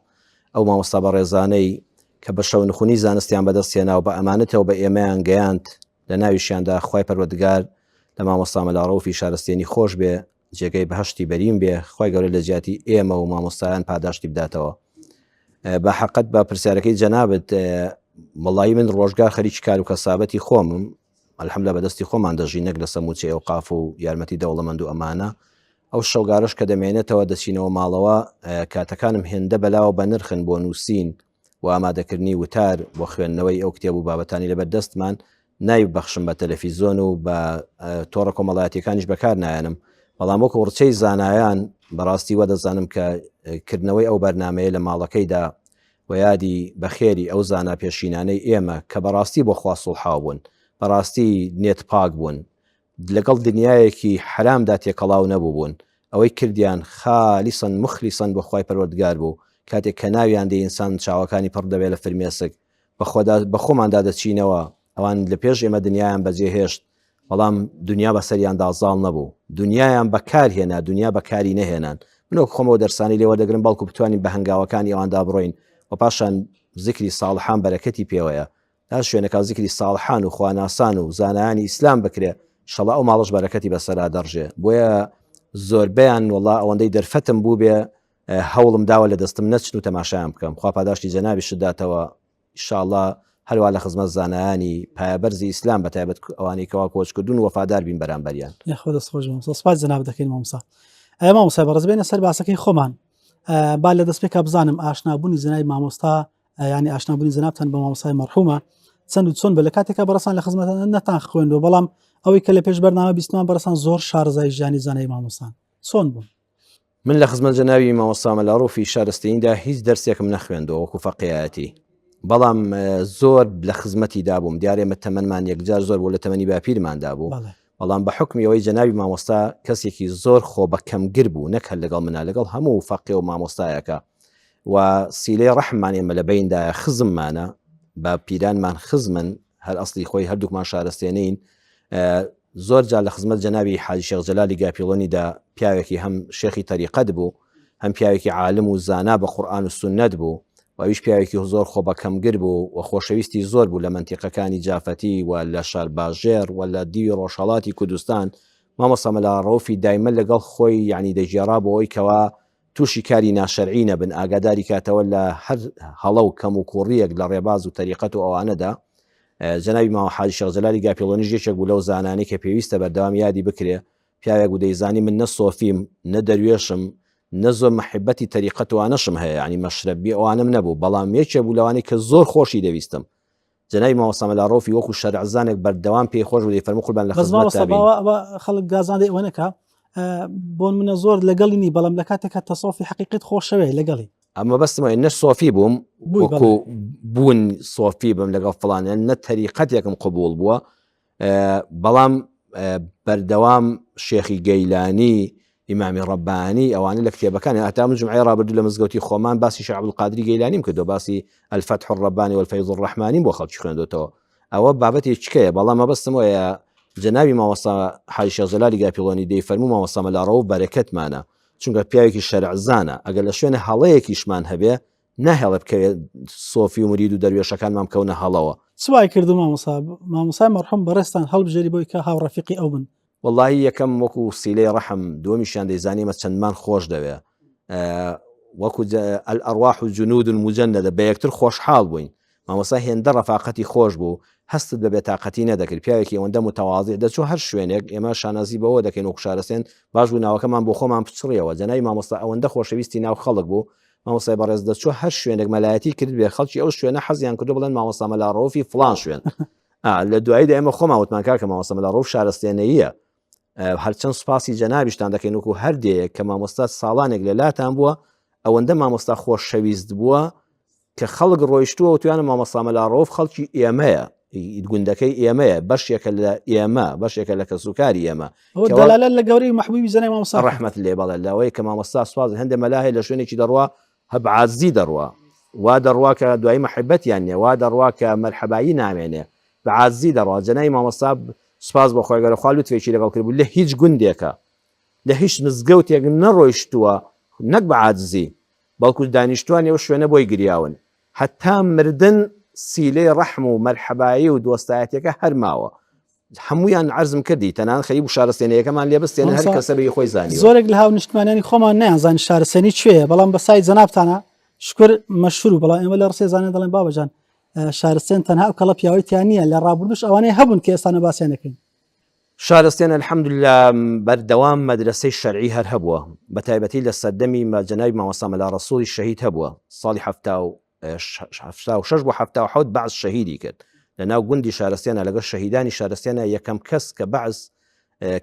ئەو مامۆستا بەڕێزانەی کە بە شەونخونی زانستیان بەدەست هێنا و بە ئەمانەتەوە بە ئێمەیان گەیاند لە ناویشیاندا خوای پەروەردگار. لە مامۆستا مەلا ڕەوفی شارستێنی خۆش بێ جێگەی بەهەشتی بەرین بێ خوای گەورە لە جیاتی ئێمە و مامۆستایان پاداشتی بداتەوە بە حەقەت بە پرسیارەکەی جەنابت وەڵایی من ڕۆژگار خەریکی کار و کەسابەتی خۆمم الحمدلله بەدەستی خۆمان دەژی نەک لەسە موچەی ئەوقاف و یارمەتی دەوڵەمەند و ئەمانە ئەو شەوگارەش کە دەمێنێتەوە دەچینەوە ماڵەوە کاتەکانم هێندە بەلاوە بە نرخن بۆ نووسین و ئامادەکردنی وتار بۆ خوێندنەوەی ئەو کتێب و بابەتانی لەبەر دەستمان نایبەخشم بە تەلەفیزۆن و بە تۆڕە کۆمەڵایەتیەکانیش بەکار نایەنم بەڵام وەکو ڕچەی زانایان بەڕاستی وە دەزانم کە کردنەوەی ئەو بەرنمەیە لە ماڵەکەیدا و یادی بەخێری ئەو زانا پێشینانەی ئێمە کە بەڕاستی بۆ خوا سوڵحاو بوون بەڕاستی نێت پاک بوون لەگەڵ دنیایەکی حەرامدا تێکەڵاو نەبووبوون، ئەوەی کردیان خالیصا مخلصا بۆ خوای پەروەردگار بوو، کاتێک کە ناویان دێ ئینسان چاوەکانی پڕ دەبێ لە فرمێسک، بەخۆدا بەخۆماندا دەچینەوە، ئەوان لە پێش ئێمە دنیایان بەجێ هێشت، بەڵام دنیا بەسەریاندا زاڵ نەبوو، دنیایان بەکار هێنا، دنیا بەکاری نەهێنان، من وەک خۆم ئەو دەرسانەی لێ وەردەگرم بەڵکو بتوانین بە هەنگاوەکانی ئەواندا بڕۆین و پاشان زیکری ساڵحان بەرەکەتی پێوەیە، هەر شوێنەکا زیکری ساڵحان و خواناسان و زانایانی ئیسلام بکرێ شەڵا ئەو ماڵەش بەرەکەتی بەسەرا دەڕژێ بۆیە زۆربەیان وەڵا ئەوەندەی دەرفەتم بوو بێ هەوڵم داوە لە دەستم نەچن و تەماشایان بکەم خوا پاداشتی جەنابی شداتەوە ئیشاڵا هەروە لە خزمەت زانایانی پایەبەرزی ئیسلام بە تایبەت ئەوانەی کەوا کۆچکردون وەفادار بین بەرامبەریان یاخوا دەست خۆش مامۆستا سپاس جەناب دەکەین مامۆستا ئەی مامۆستا بەڕێز بێنە سەر باسەکەی خۆمان با لە دەستپێکا بزانم ئاشنابوونی جەنابی مامۆستا یانی ئاشنابوونی جەنابتان بە مامۆستای مەرحومە چەند و چۆن بە لە کاتێکا بەڕێزان لە خزمەتان نەتان خوێندوە بەڵام ئەوەی کە لە پێش بەرنامە بیستمان بەڕێزان زۆر شارەزای ژیانی زانای مامۆستان چۆن بوون؟ من لە خزمەت جەنابی مامۆستا مەلا ڕوفی شارستەییدا هیچ دەرسێکم نەخوێندووە وەکو فەقێیەتی بەڵام زۆر لە خزمەتی دابووم دیارە ئێمە تەمەنمان یەکجار زۆر بوو لە تەمەنی باپیرماندا بوو بەڵام بە حوکمی ئەوەی جەنابی مامۆستا کەسێکی زۆر خۆ بە کەمگر بوو نەک هەر لەگەڵ منا لەگەڵ هەموو فەقێ و مامۆستایەکە و سیلەی ڕەحممان ئێمە لە بەیندایە خزممانە بە پیرانمان خزمن هەر ئەسلی خۆی هەردووکمان شارستێنین زۆر جار لە خزمەت جەنابی حاجی شێخ جەلالی گاپیڵۆنیدا پیاوێکی هەم شێخی تەریقەت بوو هەم پیاوێکی عالم و زانا بە قورئان و سوننەت بوو و ئەویش پیاوێکی زۆر خۆ بە کەمگر بوو و خۆشەویستی زۆر بوو لە مەنتیقەکانی جافەتی و لە شارباژێڕ و لە دیوی ڕۆژهەڵاتی کوردستان مامۆستا مەلا ڕەوفی دایمە لەگەڵ خۆی یعنی دەگێڕا بۆ ئەوی کەوا تووشی کاری ناشەرعی نەبن ئاگاداری کاتەوە لە هەر هەڵە و کەم و کوڕیەک لە ڕێباز و تەریقەت و ئەوانەدا جەنابی ماوە حاجی شێخ جەلالی گاپیڵۆنیش یەکێک بوو لەو زانانەی کە پێویستە بەردەوام یادی بکرێ پیاوێک بوو دەیزانی من نە سۆفیم نە دەروێشم نە زۆر مەحبەتی تەریقەت وانەشم هەیە ینی مەشرەبی ئەوانم نەبوو بەڵام یەکێ بوو لەوانەی کە زۆر خۆشی دەویستم جەنابی مامۆستا مەلا ڕەوفی وەکو شەرعزانێک بەردەوام پێی خۆش بوو دەیفەرموو قوربان لە بەس مامۆستا خزمەتتا بین. باوە ئەوە خەڵک گازاندەی ئەوە نەکا بۆن منە زۆر لەگەڵی نی بەڵام لە کاتێکا تەسەوفی حەقیقیت خۆشەوێ لەگەڵی ئەمە بەستم ئەوەیە نە سۆفی بووم بووی وەکو بەڵێ بوون سۆفی بم لەگەڵ فڵانیان نە تەریقەتێکم قبوڵ بووە بەڵام بەردەوام شێخی گەیلانی ئیمامی ڕەبانی ئەوانە لە کتێبەکانی هەتا من جمعی ڕابردوو لە مزگەوتی خۆمان باسی شێخ عەبدولقادری گەیلانیم کردو باسی الفتح الربانی والفیض الرحمانی بۆ خەڵکی خوێندوتەوە ئەوە بابەتی چکەیە بەڵام مەبەستم وایە جەنابی مامۆستا حاجی شێخ جەلالی گاپیڵۆنی دەی فەرموو مامۆستا مەلا ڕەوف بەرەکەتمانە چونکە پیاوێکی شەرعزانە ئەگەر لە شوێنە هەڵەیەکیشمان هەبێ ناهێڵێ بکەوێ سۆفی و مرید و دەروێشەکانمان بکەونە هەڵەوە. چ وای کردو مامۆستا مامۆستای مەرحوم بەڕێزتان هەڵبژێری بۆی کە هاوڕەفیقی ئەو بن؟ وەڵاهی یەکەم وەکو سیلەی ڕەحم دووەمیشیان دەیزانی ئێمە چەندمان خۆش دەوێ وەکو الارواح جنود مجندە بە یەکتر خۆشحاڵ بووین مامۆستا هێندە ڕەفاقەتی خۆش بوو هەستت بە بێتاقەتی نەدەکرد پیاوێکی ئەوەندە متەوازع دەچوو هەر شوێنێک ئێمە شانازی بەوە دەکەین وەکو شارستێن باش بوو ناوەکەمان بۆ خۆمان پچڕیەوە جەنابی مامۆستا ئەوەندە خۆشەویستی ناو خەڵک بوو مامۆستای بەڕێز دەچوو هەر شوێنێک مەلایەتی کرد بێ خەڵکی ئەو شوێنە حەزیان کردو بڵێن مامۆستا مەلا ڕەوفی فڵان شوێن لە دواییدا ئێمە خۆمان وتمان کاکە مامۆستا مەلا ڕەوف شارستێنەیە هەرچەند سوپاسی جەنابیشتان دەکەین وەکو هەر دێیەک کە مامۆستا ساڵانێک لە لاتان بووە ئەوەندە مامۆستا خۆشەویست بووە کە خەڵک ڕۆیشتووە وتویانە مامۆستا مەلا ڕەوف خەڵکی ئێمەیە گوندەکەی ئێمەیە بەشێکە لە ئێمە بەشێکە لە کەسوکاری ئێمە دەلالەت لە گەورەی مەحبوبی زەنای مامۆستا ڕەحمەت لێ بەڵێ لەوەی کە مامۆستا سواز هەندێک مەلا هەیە لە شوێنێکی دەڕوا هە بە عاجزی دەڕوا وا دەڕوا کە دوایی مەحبەتیان نییە وا دەڕوا کە مەرحەبایی نامێنێ بە عاجزی دەڕوا جەنابی مامۆستا سوپاس بۆ خوای گەورە خوا لوتفێکی لەگەڵ کردبوو لە هیچ گوندێکە لە هیچ مزگەوتێک نەڕۆیشتووە نەک بە عاجزی بەڵکو دانیشتوانی ئەو شوێنە بۆی گریاون هەتا مردن سیلەی ڕەحم و مەرحەبایی و دۆستایەتیەکە هەر ماوە. هەمویان عەرزم کردی تەنان خەریک بوو شارستێنەیەکەمان لێ بستێنن هەر کەسە بە خۆی زانی زۆرێک لە هاونیشتمانیانی خۆمان نەیانزانی شارستێنی کوێیە بەڵام بە سای جەنابتانە شکر مەشهور و بەڵام ئێمە لە ڕسێ زانێ دەڵێن بابەجان شارستێن تەنها ئەو کەڵە پیاوەی تیا نییە لە ڕابردوش ئەوانەی هەبوون کە ئێستا نەباسیان دەکەین شارستێن الحمدللە بەردەوام مەدرەسەی شەرعی هەر هەبووە بە تایبەتی لە سەردەمی جەنابی مامۆستا مەلا ڕەسوڵی شەهید هەبووە ساڵی 76 بۆ 77 بەعس شەهیدی کرد لە ناو گوندی شارستێنە لەگەڵ شەهیدانی شارستێنە یەکەم کەس کە بەعس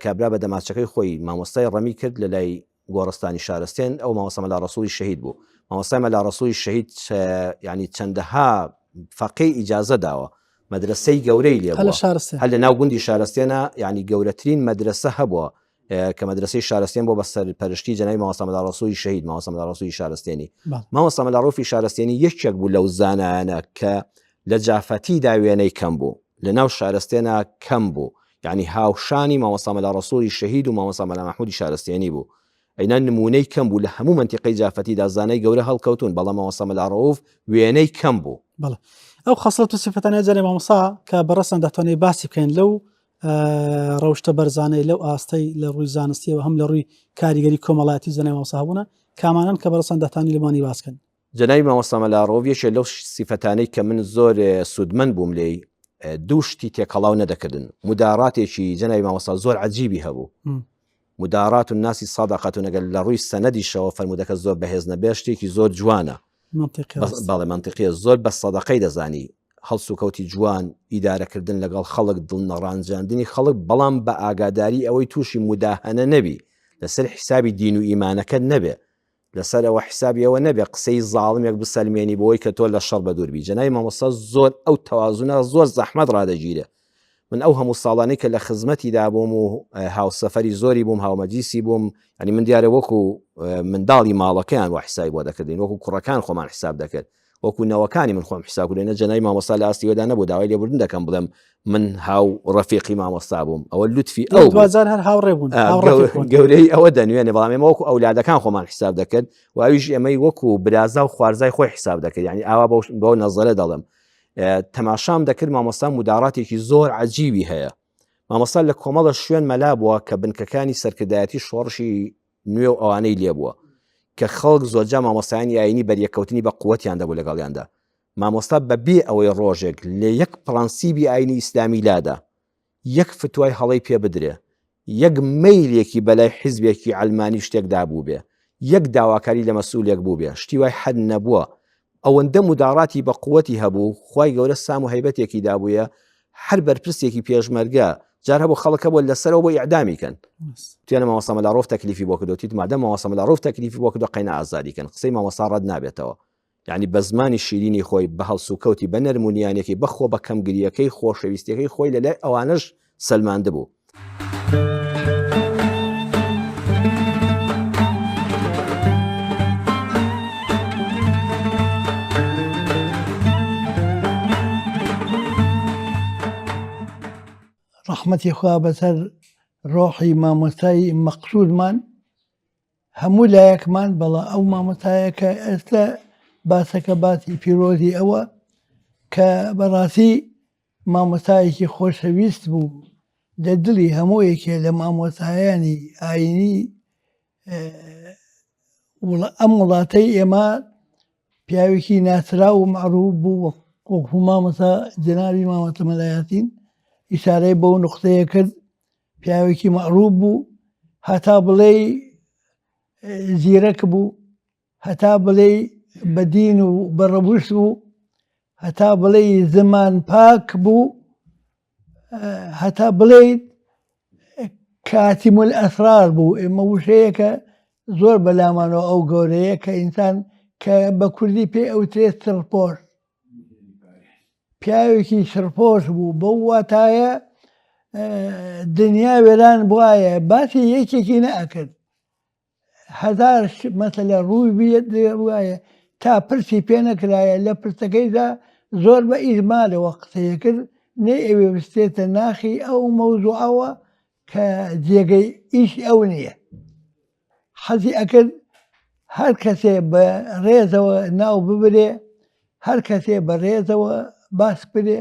کابرا بە دەماچەکەی خۆی مامۆستای ڕەمی کرد لە لای گۆڕستانی شارستێن ئەو مامۆستا مەلا ڕەسوڵی شەهید بوو مامۆستای مەلا ڕەسوڵی شەهید ینی چەندەها فەقێی ئیجازە داوە مەدرسەی گەورەی لێ هەر لە ناو گوندی شارستێنە ینی گەورەترین مەدرسە هەبووە کە مەدرسەی شارستێن بۆ بە سەرپەرشتی جەنابی مامۆستا مەلا ڕەسوڵی شەهید مامۆستا مەلا ڕەسوڵی شارستێنی مامۆستا مەلا ڕەوفی شارستێنی یەکێک بوو لەو زانایانە کە لە جافەتیدا وێنەی کەم بوو لە ناو شارستێنا کەم بوو یعنی هاوشانی مامۆستا مەلا ڕەسوڵی شەهید و مامۆستا مەلا مەحمودی شارستێنی بوو ئەینا نمونەی کەم بوو لە هەموو مەنتیقەی جافەتیدا زانای گەورە هەڵکەوتون بەڵام مامۆستا مەلا ڕەوف وێنەی کەم بوو. بەڵێ ئەو خەسڵەت و سیفەتانە جارێ مامۆستا کە بەڕێزتان دەتوانێت باسی بکەین لەو ڕەوشتە بەرزانەی لەو ئاستەی لە ڕووی زانستیەوە هەم لە ڕووی کاریگەری کۆمەڵایەتی زانای مامۆستا هەبوونە کامانەن کە بەڕێزتان دەتانی لەمانی باس کەن؟ جەنابی مامۆستا مەلا ڕەوف یەکێ لەو سیفەتانەی کە من زۆر سوودمەند بووم لێی دوو شتی تێکەڵاو نەدەکردن مداراتێکی جەنابی مامۆستا زۆر عەجیبی هەبوو مدارات الناس صدقة ئەگەر لە ڕووی سەنەدیشەوە فەرموودەکە زۆر بەهێز نەبێ شتێکی زۆر جوانە بەڵێ منطقیە زۆر بە سەدەقەی دەزانی هەڵسوکەوتی جوان ئیدارەکردن لەگەڵ خەڵک دڵنەڕانجاندنی خەڵک بەڵام بە ئاگاداری ئەوەی تووشی مداهەنە نەبی لەسەر حیسابی دین و ئیمانەکەت نەبێ لەسەر ئەوە حیسابی ئەوە نەبێ قسەی زاڵمێک بسەلمێنی بۆی کە تۆ لە شەڕ بەدوور بی جەنابی مامۆستا زۆر ئەو تەوازونە زۆر زەحمەت ڕادەگیرێ من ئەو هەموو ساڵانەی کە لە خزمەتیدا بووم و هاوسەفەری زۆری بووم هاومەجلیسی بووم ینی من دیارە وەکو منداڵی ماڵەکەیان وە حسابی بۆ دەکردین وەکو کوڕەکان خۆمان حساب دەکرد وەکو نەوەکانی من خۆم حساب کردێنە جەنای مامۆستا لە ئاستی وەدا نەبوو داوای لێبوردن دەکەم بڵێم من هاو ڕەفیقی مامۆستا بووم ئەوە لوتفی ئەو دوجار هەر هاوڕێ بوون گەورەی ئەوە دەنوێنێ بەڵام ئێمە وەکو ئەولادەکان خۆمان حساب دەکرد و ئەویش ئێمەی وەکو برازا و خوارزای خۆی حساب دەکرد یعنی ئاوا بەو نەزەرە دەڵێم تەماشام دەکرد مامۆستا مداراتێکی زۆر عجیبی هەیە مامۆستا لە کۆمەڵە شوێن مەلا بووە کە بنکەکانی سەرکردایەتی شۆڕشی نوێ و ئەوانەی لێبووە کە خەڵک زۆرجا مامۆستایانی ئاینی بەریەککەوتنی بە قوتیان دەبوو لەگەڵیاندا مامۆستا بە بێ ئەوەی ڕۆژێک لە یەک پڕەنسیبی ئاینی ئیسلامی لادا، یەک فتوای هەڵەی پێ بدرێ، یەک مەیلێکی بەلای حیزبێکی عەلمانی شتێکدا بووبێ، یەک داواکاری لە مەسئولێک بووبێ، شتی وای حەد نەبووە. ئەوەندە موداڕاتی بە قوەتی هەبوو، خوای گەورە سام و هەیبەتێکی دابوویە، هەر بەرپرسێکی پێشمەرگە، جار هەبوو خەڵک هەبووە لەسەرەوە بۆ ئیعدامی کەن. وتیانە مامۆستا مەلا ڕەوف تەکلیفی بۆ کردووە، وتیت مادەم مامۆستا مەلا ڕەوف تەکلیفی بۆ کردووە قەینا ئازادی کەن، قسەی مامۆستا ڕەت نابێتەوە. یانی بە زمانی شیرینی خۆی، بە هەڵسوکەوتی، بە نەرم و نیانیەکەی، بە خۆ بە کەمگرییەکەی، خۆشەویستیەکەی خۆی لە لای ئەوانەش سەلماندبوو. ڕەحمەتی خوا بەسەر ڕۆحی مامۆستای مەقسوودمان هەموو لایەکمان بەڵا ئەو مامۆستایە کە ئێستا باسەکە باسی پیرۆزی ئەوە کە بەڕاستی مامۆستایەکی خۆشەویست بوو لە دڵی هەموو یەکێ لە مامۆستایانی ئاینی ئەم وڵاتەی ئێمە پیاوێکی ناسراو و مەعروف بوو وەکو مامۆستا جەنابی مامۆستا مەلا یاسین ئیشارەی بەو نوقتەیە کرد پیاوێکی مەعروف بوو هەتا بڵێی زیرەک بوو هەتا بڵێی بە دین و بە ڕەوشت بوو هەتا بڵێی زمان پاک بوو هەتا بڵێیت کاتیم ئەسرار بوو ئێمە وشەیەکە زۆر بەلامانەوە ئەو گەورەیە کە ئینسان کە بە کوردی پێ ئەوترێت سڕپۆش پیاوێکی سڕپۆش بوو بەو واتایە دنیا وێران بواە باسی یەکێکی نەئەکرد هەزار مەسەلە ڕووی بوایە تا پرسی پێ نەکرایە لە پرسەکەیدا زۆر بە ئیجمالەوە قسەیە کرد نەی ئەوێ بستێتە ناخی ئەو مەوزوعەوە کە جێگەی ئیشی ئەو نییە حەزی ئەکرد هەر کەسێ بە ڕێزەوە ناو ببرێ هەر کەسێ بە ڕێزەوە باس برێ.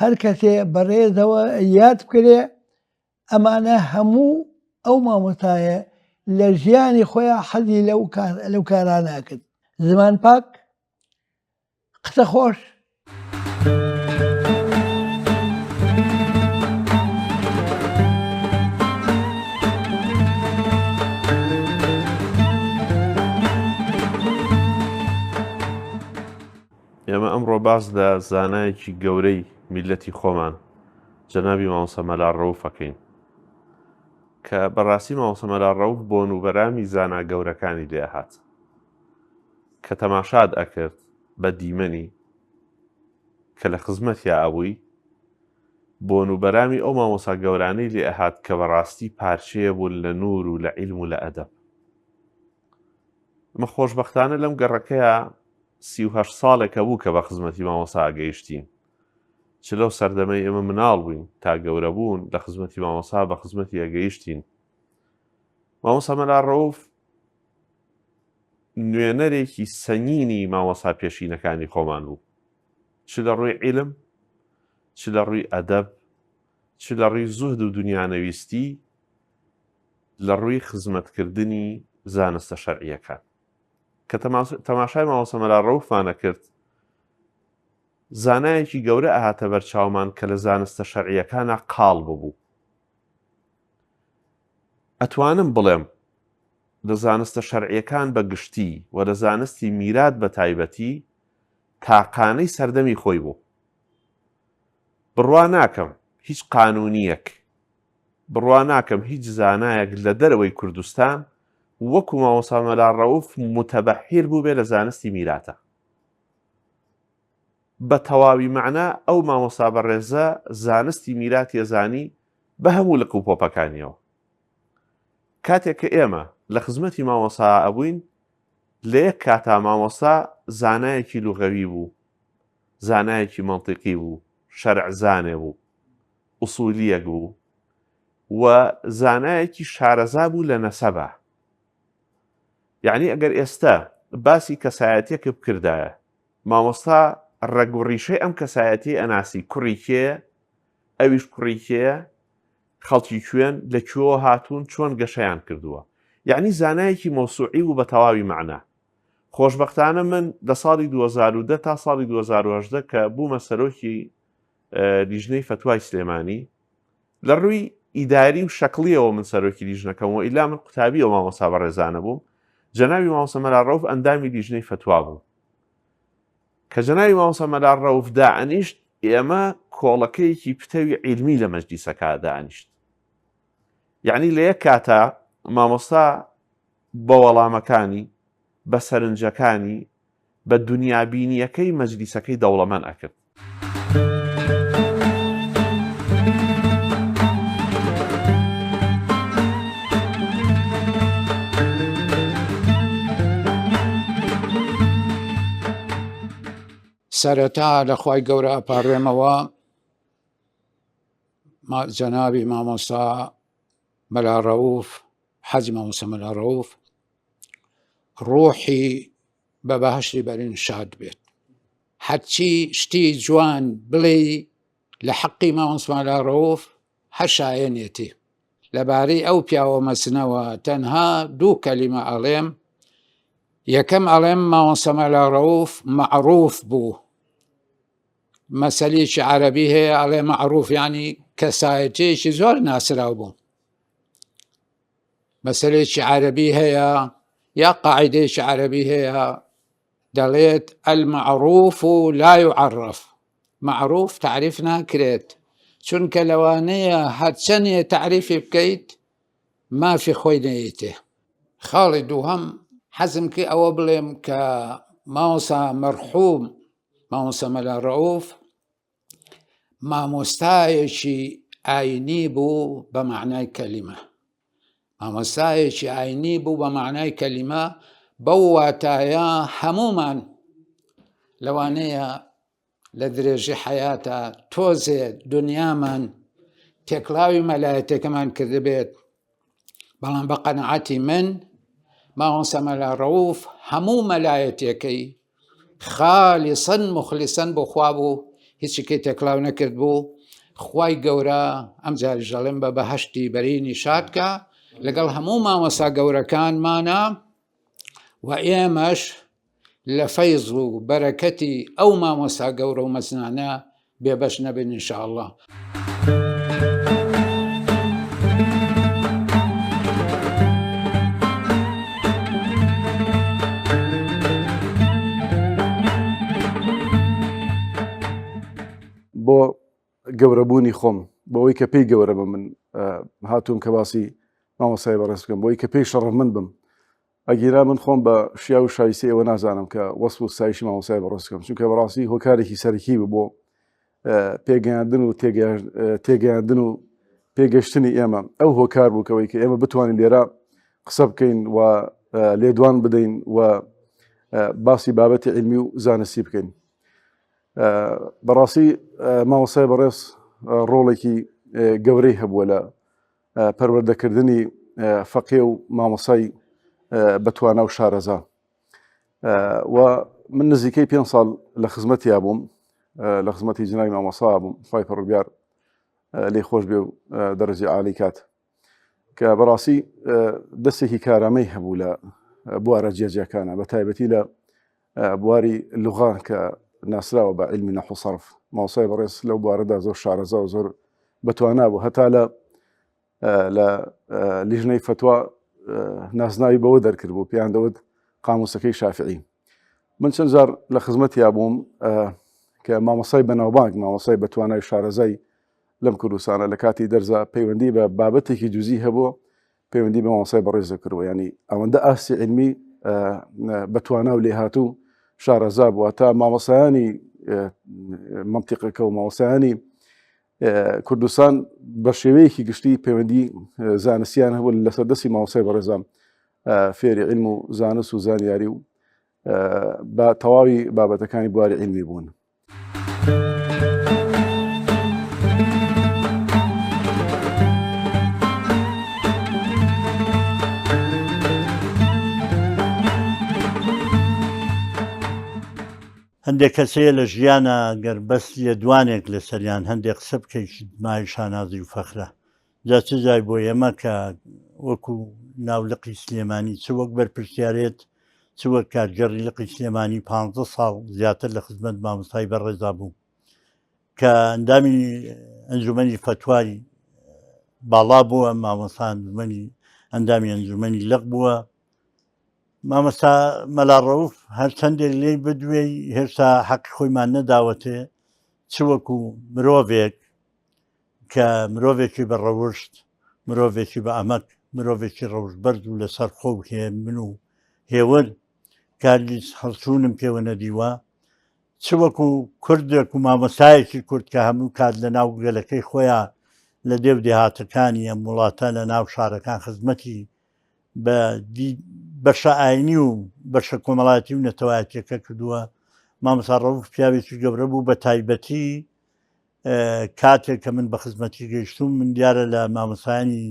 هەر کەسێ بەڕێزەوە یاد بکرێ ئەمانە هەموو ئەو مامۆستایە لە ژیانی خۆیان حەزی لەو لەو کارانە کرد زمان پاک قسە خۆش. ئێمە ئەمڕۆ باس لە زانایەکی گەورەی میللەتی خۆمان جەنابی مامۆستا مەلا ڕەوف ئەکەین کە بەڕاستی مامۆستا مەلا ڕەوف بۆن و بەرامی زانا گەورەکانی لێ ئەهات کە تەماشات ئەکرد بە دیمەنی کە لە خزمەتیا ئەبووی بۆن و بەرامی ئەو مامۆسا گەورانەی لێ ئەهات کە بەڕاستی پارچەیە بوون لە نور و لە عیلم و لە ئەدەب ئەمە خۆشبەختانە لەم گەڕەکەیە 38 ساڵێکە بوو کە بە خزمەتی مامۆسا گەیشتین چ لەو سەردەمەی ئێمە مناڵ بووین تا گەورە بوون لە خزمەتی مامۆسا بە خزمەتی ئەگەیشتین مامۆسا مەلا ڕەوف نوێنەرێکی سەنگینی مامۆسا پێشینەکانی خۆمان بوو چ لە ڕووی عیلم چ لە ڕووی ئەدەب چ لە ڕووی زوهد و دنیانەویستی لە ڕووی خزمەتکردنی زانستە شەرعیەکان کە تەماشای مامۆستا مەلا ڕەوفمانە کرد زانایەکی گەورە ئەهاتە بەرچاومان کە لە زانستە شەرعیەکانە قاڵ ببوو ئەتوانم بڵێم لە زانستە شەرعیەکان بە گشتی و لە زانستی میرات بە تایبەتی تاقانەی سەردەمی خۆی بوو. بڕوا ناکەم هیچ قانونیەک، بڕوا ناکەم هیچ زانایەک لە دەرەوەی کوردستان وەکو مامۆستا مەلا ڕەوف موتەبەحیر بووبێ لە زانستی میراتە. بە تەواوی مەعنا ئەو مامۆستا بەڕێزە زانستی میراتی ئەزانی بە هەموو لق و پۆپەکانیەوە. کاتێک کە ئێمە لە خزمەتی مامۆستا ئەبووین لە یەک کاتا مامۆستا زانایەکی لوغەوی بوو، زانایەکی مەنتیقی بوو، شەرعزانێ بوو، ئوسولیەک بوو و زانایەکی شارەزا بوو لە نەسەبا. یەعنی ئەگەر ئێستا باسی کەسایەتیەکە بکردایە مامۆستا ڕەگ و ڕیشەی ئەم کەسایەتیەی ئەناسی کوڕی کێیە ئەویش کوڕی کێیە خەڵکی کوێن لە کوێوە هاتوون چۆن گەشەیان کردووە یەعنی زانایەکی مەوسوعی بوو بە تەواوی مەعنا خۆشبەختانە من لە ساڵی 2010 تا ساڵی 2018 کە بوومە سەرۆکی لیژنەی فەتوای سلێمانی لە ڕووی ئیداری و شەکڵیەوە من سەرۆکی لیژنەکەم و ئیلا من قوتابی ئەو مامۆستا بەڕێزانە بووم جەنابی مامۆستا مەلا ڕەوف ئەندامی لیژنەی فەتوا بوو کە جەنابی مامۆستا مەلا ڕەوف دائەنیشت ئێمە کۆڵەکەیەکی پتەوی عیلمی لە مەجلیسەکە دائەنیشت یعنی لە یەک کاتا مامۆستا بە وەڵامەکانی بە سەرنجەکانی بە دونیابینییەکەی مەجلیسەکەی دەوڵەمەند ئەکرد. سەرەتا لە خوای گەورە ئەپاڕێمەوە جەنابی مامۆستا مەلا ڕەوف حەجی مامۆستا مەلا ڕەوف ڕۆحی بە بەهشتی بەرین شاد بێت هەرچی شتی جوان بڵێ لە حەقی مامۆستا ڕەوف هەر شایەنێتی لەبارەی ئەو پیاوە مەزنەوە تەنها دوو کەلیمە ئەڵێم یەکەم ئەڵێم مامۆستا مەلا ڕەوف مەعروف بوو مەسەلێکی عەرەبی هەیە ئەڵێ مەعروف ینی کەسایەتێکی زۆر ناسراو بوو مەسەلێکی عەرەبی هەیە یا قاعدەیەکی عەرەبی هەیە دەڵێت المعروف لا يعرف معروف تعریف ناکرێت چونکە لەوانەیە هەرچەندێ تعریفی بکەیت مافی خۆی نەیتێ خاڵی دووهەم حەزم کرد ئەوە بڵێم کە مامۆسا مەرحوم مامۆسا مەلا ڕەئوف مامۆستایەکی ئاینی بوو بە معنای کەلیمە مامۆستایەکی ئاینی بوو بە معنای کەلیمە بەو واتایە هەمومان لەوانەیە لە درێژی حیاتە تۆزێ دنیامان تێکڵاوی مەلایەتەکەمان کردبێت بەڵام بە قەنەعەتی من مامۆستا مەلا ڕەوف هەموو مەلایەتەکەی خالیسەن مخلیسەن بۆ خوا بوو. هیچیکەی تێکڵاو نەکرد بوو خوای گەورە ئەم جاریش دەڵێم بە بەهەشتی بەرینی شاد کە لەگەڵ هەموو مامۆستا گەورەکانمانە و ئێمەش لە فەیز و بەرەکەتی ئەو مامۆستا گەورە و مەزنانە بێبەش نەبن ان شاء اللە. بۆ گەورەبوونی خۆم بۆ ئەوەی کە پێی گەورە بە من هاتووم کە باسی مامۆسای بەڕێز بکەم بۆی کە پێی شەڕەف من بم ئەگیرا من خۆم بە شیاو و شایستەی ئەوە نازانم کە وەسف و ستایشی مامۆستای بەڕێز بکەم چونکە بەڕاستی هۆکارێکی سەرەکی بوو بۆ پێگەیاندن و تێگەیاندن و پێگەشتنی ئێمە ئەو هۆکار بوو کەەوەی کە ئێمە بتوانین لێرە قسە بکەین و لێدوان بدەین و باسی بابەتی علمی و زانستی بکەین بەڕاستی مامۆستای بەڕێز ڕۆڵێکی گەورەی هەبووە لە پەروەردەکردنی فەقێ و مامۆسای بەتوانا و شارەزا و من نزیکەی پێ ساڵ لە خزمەتیا بووم لە خزمەتی جنای مامۆسا بووم خی پەڕگار لێ خۆش بێ و دەرەجی عالی کات کە بەڕاستی دەستێکی کارامەی هەبوو لە بوارە جیاجیاکانە بە تایبەتی لە بواری لغا کە ناسراوە بە علمی نەحو صرف مامۆستای بەڕێز لەو بوارەدا زۆر شارەزا و زۆر بەتوانا بوو هەتا لە لە لیژنەی فەتوا نازناوی بەوە دەرکرد بوو پێیان دەوت قاموسەکەی شافعی من چەند جار لە خزمەتیا بووم کە مامۆسای بەناوبانگ مامۆسای بەتوانای شارەزای لەم کوردستانە لە کاتی دەرزا پەیوەندی بە بابەتێکی جوزی هەبوو پەیوەندی بە مامۆستای بەڕێز دەکردەوە ینی ئەوەندە ئاستی علمی بەتوانا و لێهاتوو شارەزا بووە تا مامۆسایانی منتیقەکە و مامۆسایانی کوردستان بە شێوەیەکی گشتی پەیوەندی زانستیان هەبوو لەسەر دەستی مامۆستای بەڕێزان فێری علم و زانست و زانیاری و بە تەواوی بابەتەکانی بواری علمی بوون. هەندێک کەس هەیە لە ژیانا گەر بەس لێدوانێک لەسەریان هەندێک قسە بکەیت مای شانازی و فەخرە جا چ جای بۆ ئێمە کە وەکو ناو لقی سلێمانی چ وەک بەرپرسیارێت چ وەک کارگێڕی لقی سلێمانی پ ساڵ زیاتر لە خزمەت مامۆستای بەڕێزا بوو کە ئەندامی ئەنجومەنی فەتوای باڵا بووە مامۆستا ئەنجومەنی ئەندامی ئەنجومەنی لق بووە مامۆستا مەلا ڕەوف هەرچەندێک لێی بدوێی هێشتا حەقی خۆیمان نەداوەتێ چ وەکو مرۆڤێک کە مرۆڤێکی بە ڕەوشت، مرۆڤێکی بە ئەمەک، مرۆڤێکی ڕەوشت بەرز و لەسەر خۆ و هێمن و هێور کە هەرگیز هەڵچوونم پێوە نەدیوە، چ وەکو کوردێک و مامۆستایەکی کورد کە هەموو کات لە ناو گەلەکەی خۆیا لە دێ و دێهاتەکانی ئەم وڵاتە لە ناو شارەکان خزمەتی بە بەشە ئاینی و بەشە کۆمەڵایەتی و نەتەوایەتیەکە کردووە. مامۆستا ڕەوف پیاوێکی گەورە بوو بە تایبەتی کاتێک کە من بە خزمەتی گەیشتوم من دیارە لە مامۆسایانی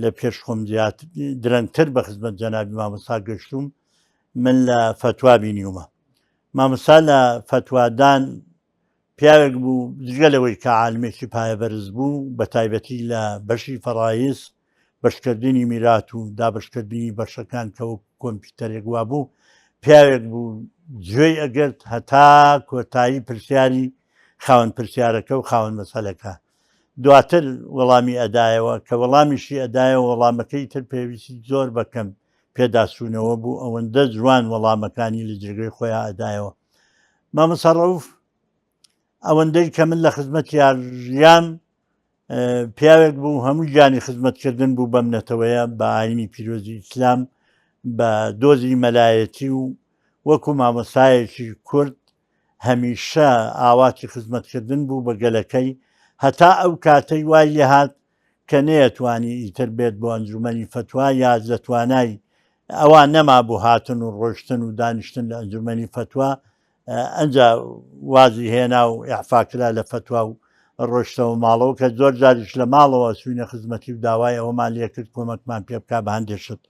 لە پێش خۆم زیات درەنگتر بە خزمەت جەنابی مامۆستا گەشتوم من لە فەتوا بینیومە مامۆستا لە فەتوادان پیاوێک بوو جگە لەوەی کە عالمێکی پایەبەرز بوو بە تایبەتی لە بەشی فەڕایز بەشکردنی میرات و دابەشکردنی بەشەکان کە وەک کۆمپیوتەرێک وابوو پیاوێک بوو گوێی ئەگرت هەتا کۆتایی پرسیاری خاوەن پرسیارەکە و خاوەن مەسەلەکە دواتر وەڵامی ئەدایەوە کە وەڵامیشی ئەدایەوە وەڵامەکەی تر پێویستی زۆر بەکەم پێداچوونەوە بوو ئەوەندە جوان وەڵامەکانی لە جێگەی خۆیان ئەدایەوە مامۆستا ڕەوف ئەوەندەی کە من لە خزمەتیا ژیام پیاوێک بوو هەموو گیانی خزمەتکردن بوو بەم نەتەوەیە بە ئاینی پیرۆزی ئیسلام بە دۆزی مەلایەتی و وەکو مامۆستایەکی کورد هەمیشە ئاواتی خزمەتکردن بوو بە گەلەکەی هەتا ئەو کاتەی وای لێهات کە نەیەتوانی ئیتر بێت بۆ ئەنجومەنی فەتوا یا لە توانای ئەوان نەمابوو هاتن و ڕۆشتن و دانیشتن لە ئەنجومەنی فەتوا ئەنجا وازی هێنا و ئیعفا کرا لە فەتوا و ڕۆشتەوە ماڵەوە کە زۆر جاریش لە ماڵەوە چوینە خزمەتی و داوای ئەوەمان لێکرد کۆمەکمان پێ بکا بە هەندێک شت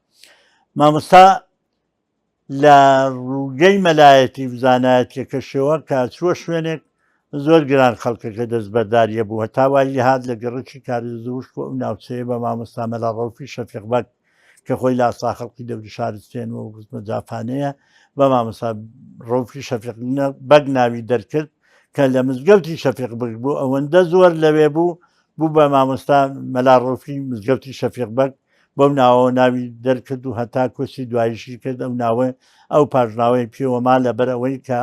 مامۆستا لە ڕووگەی مەلایەتی و زانایەتیەکەشەوە کە چووە شوێنێک زۆر گران خەڵکەکە دەستبەرداریە بوو هەتا وای لێهات لە گەڕەکی کارێزوشک و ئەو ناوچەیە بە مامۆستا مەلا ڕەوفی شەفیق بەگ کە خۆی لاسا خەڵکی دەوری شارستێن و خزمە جافانەیە بە مامۆستا ڕەوفی شەفیق بەگ ناوی دەرکرد کە لە مزگەوتی شەفیق بەگ بوو ئەوەندە زۆر لەوێ بوو بوو بە مامۆستا مەلا ڕەوفی مزگەوتی شەفیق بەگ بەو ناوەوە ناوی دەرکرد و هەتا کۆچی دواییشی کرد ئەو ناوە ئەو پاشناوەی پێوە ما لەبەر ئەوەی کە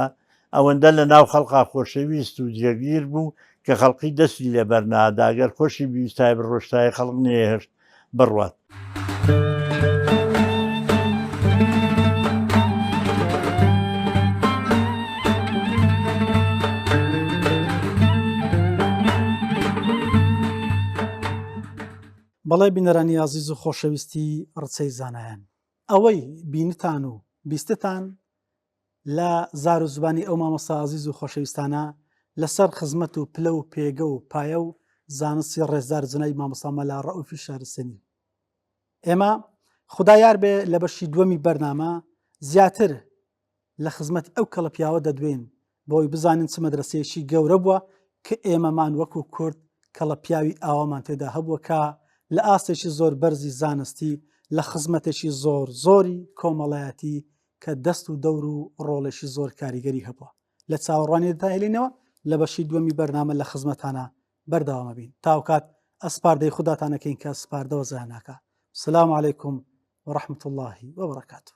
ئەوەندە لە ناو خەڵقا خۆشەویست و جێگیر بوو کە خەڵقی دەستی لێ بەرنادا گەر خۆشی بیویستایە بڕۆشتایە خەڵق نەیەهێشت بڕوات. بەڵێ بینەرانی ئازیز و خۆشەویستی ڕچەی زانایان ئەوەی بینتان و بیستتان لە زار و زبانی ئەو مامۆستا ئازیز و خۆشەویستانە لەسەر خزمەت و پلە و پێگە و پایە و زانستی ڕێزدار جنای مامۆستا مەلا ڕەئوفی شارستانی ئێمە خدا یار بێ لە بەشی دووەمی بەرنامە زیاتر لە خزمەتی ئەو کەڵە پیاوە دەدوێین بۆی بزانین چ مەدرسەیەکی گەورە بووە کە ئێمەمان وەکو کورد کەڵە پیاوی ئاوامان تێدا هەبووە کە لە ئاستێکی زۆر بەرزی زانستی لە خزمەتێکی زۆر زۆری کۆمەڵایەتی کە دەست و دەور و ڕۆڵێکی زۆر کاریگەری هەبووە لە چاوەڕوانی دەتانهێلینەوە لە بەشی دووەمی بەرنامە لە خزمەتانە بەردەوامە بین تاوکات ئەسپاردەی خوداتانەکەین کە سپاردەوە زاناکە سلام علیکم ورحمة الله وبركاته.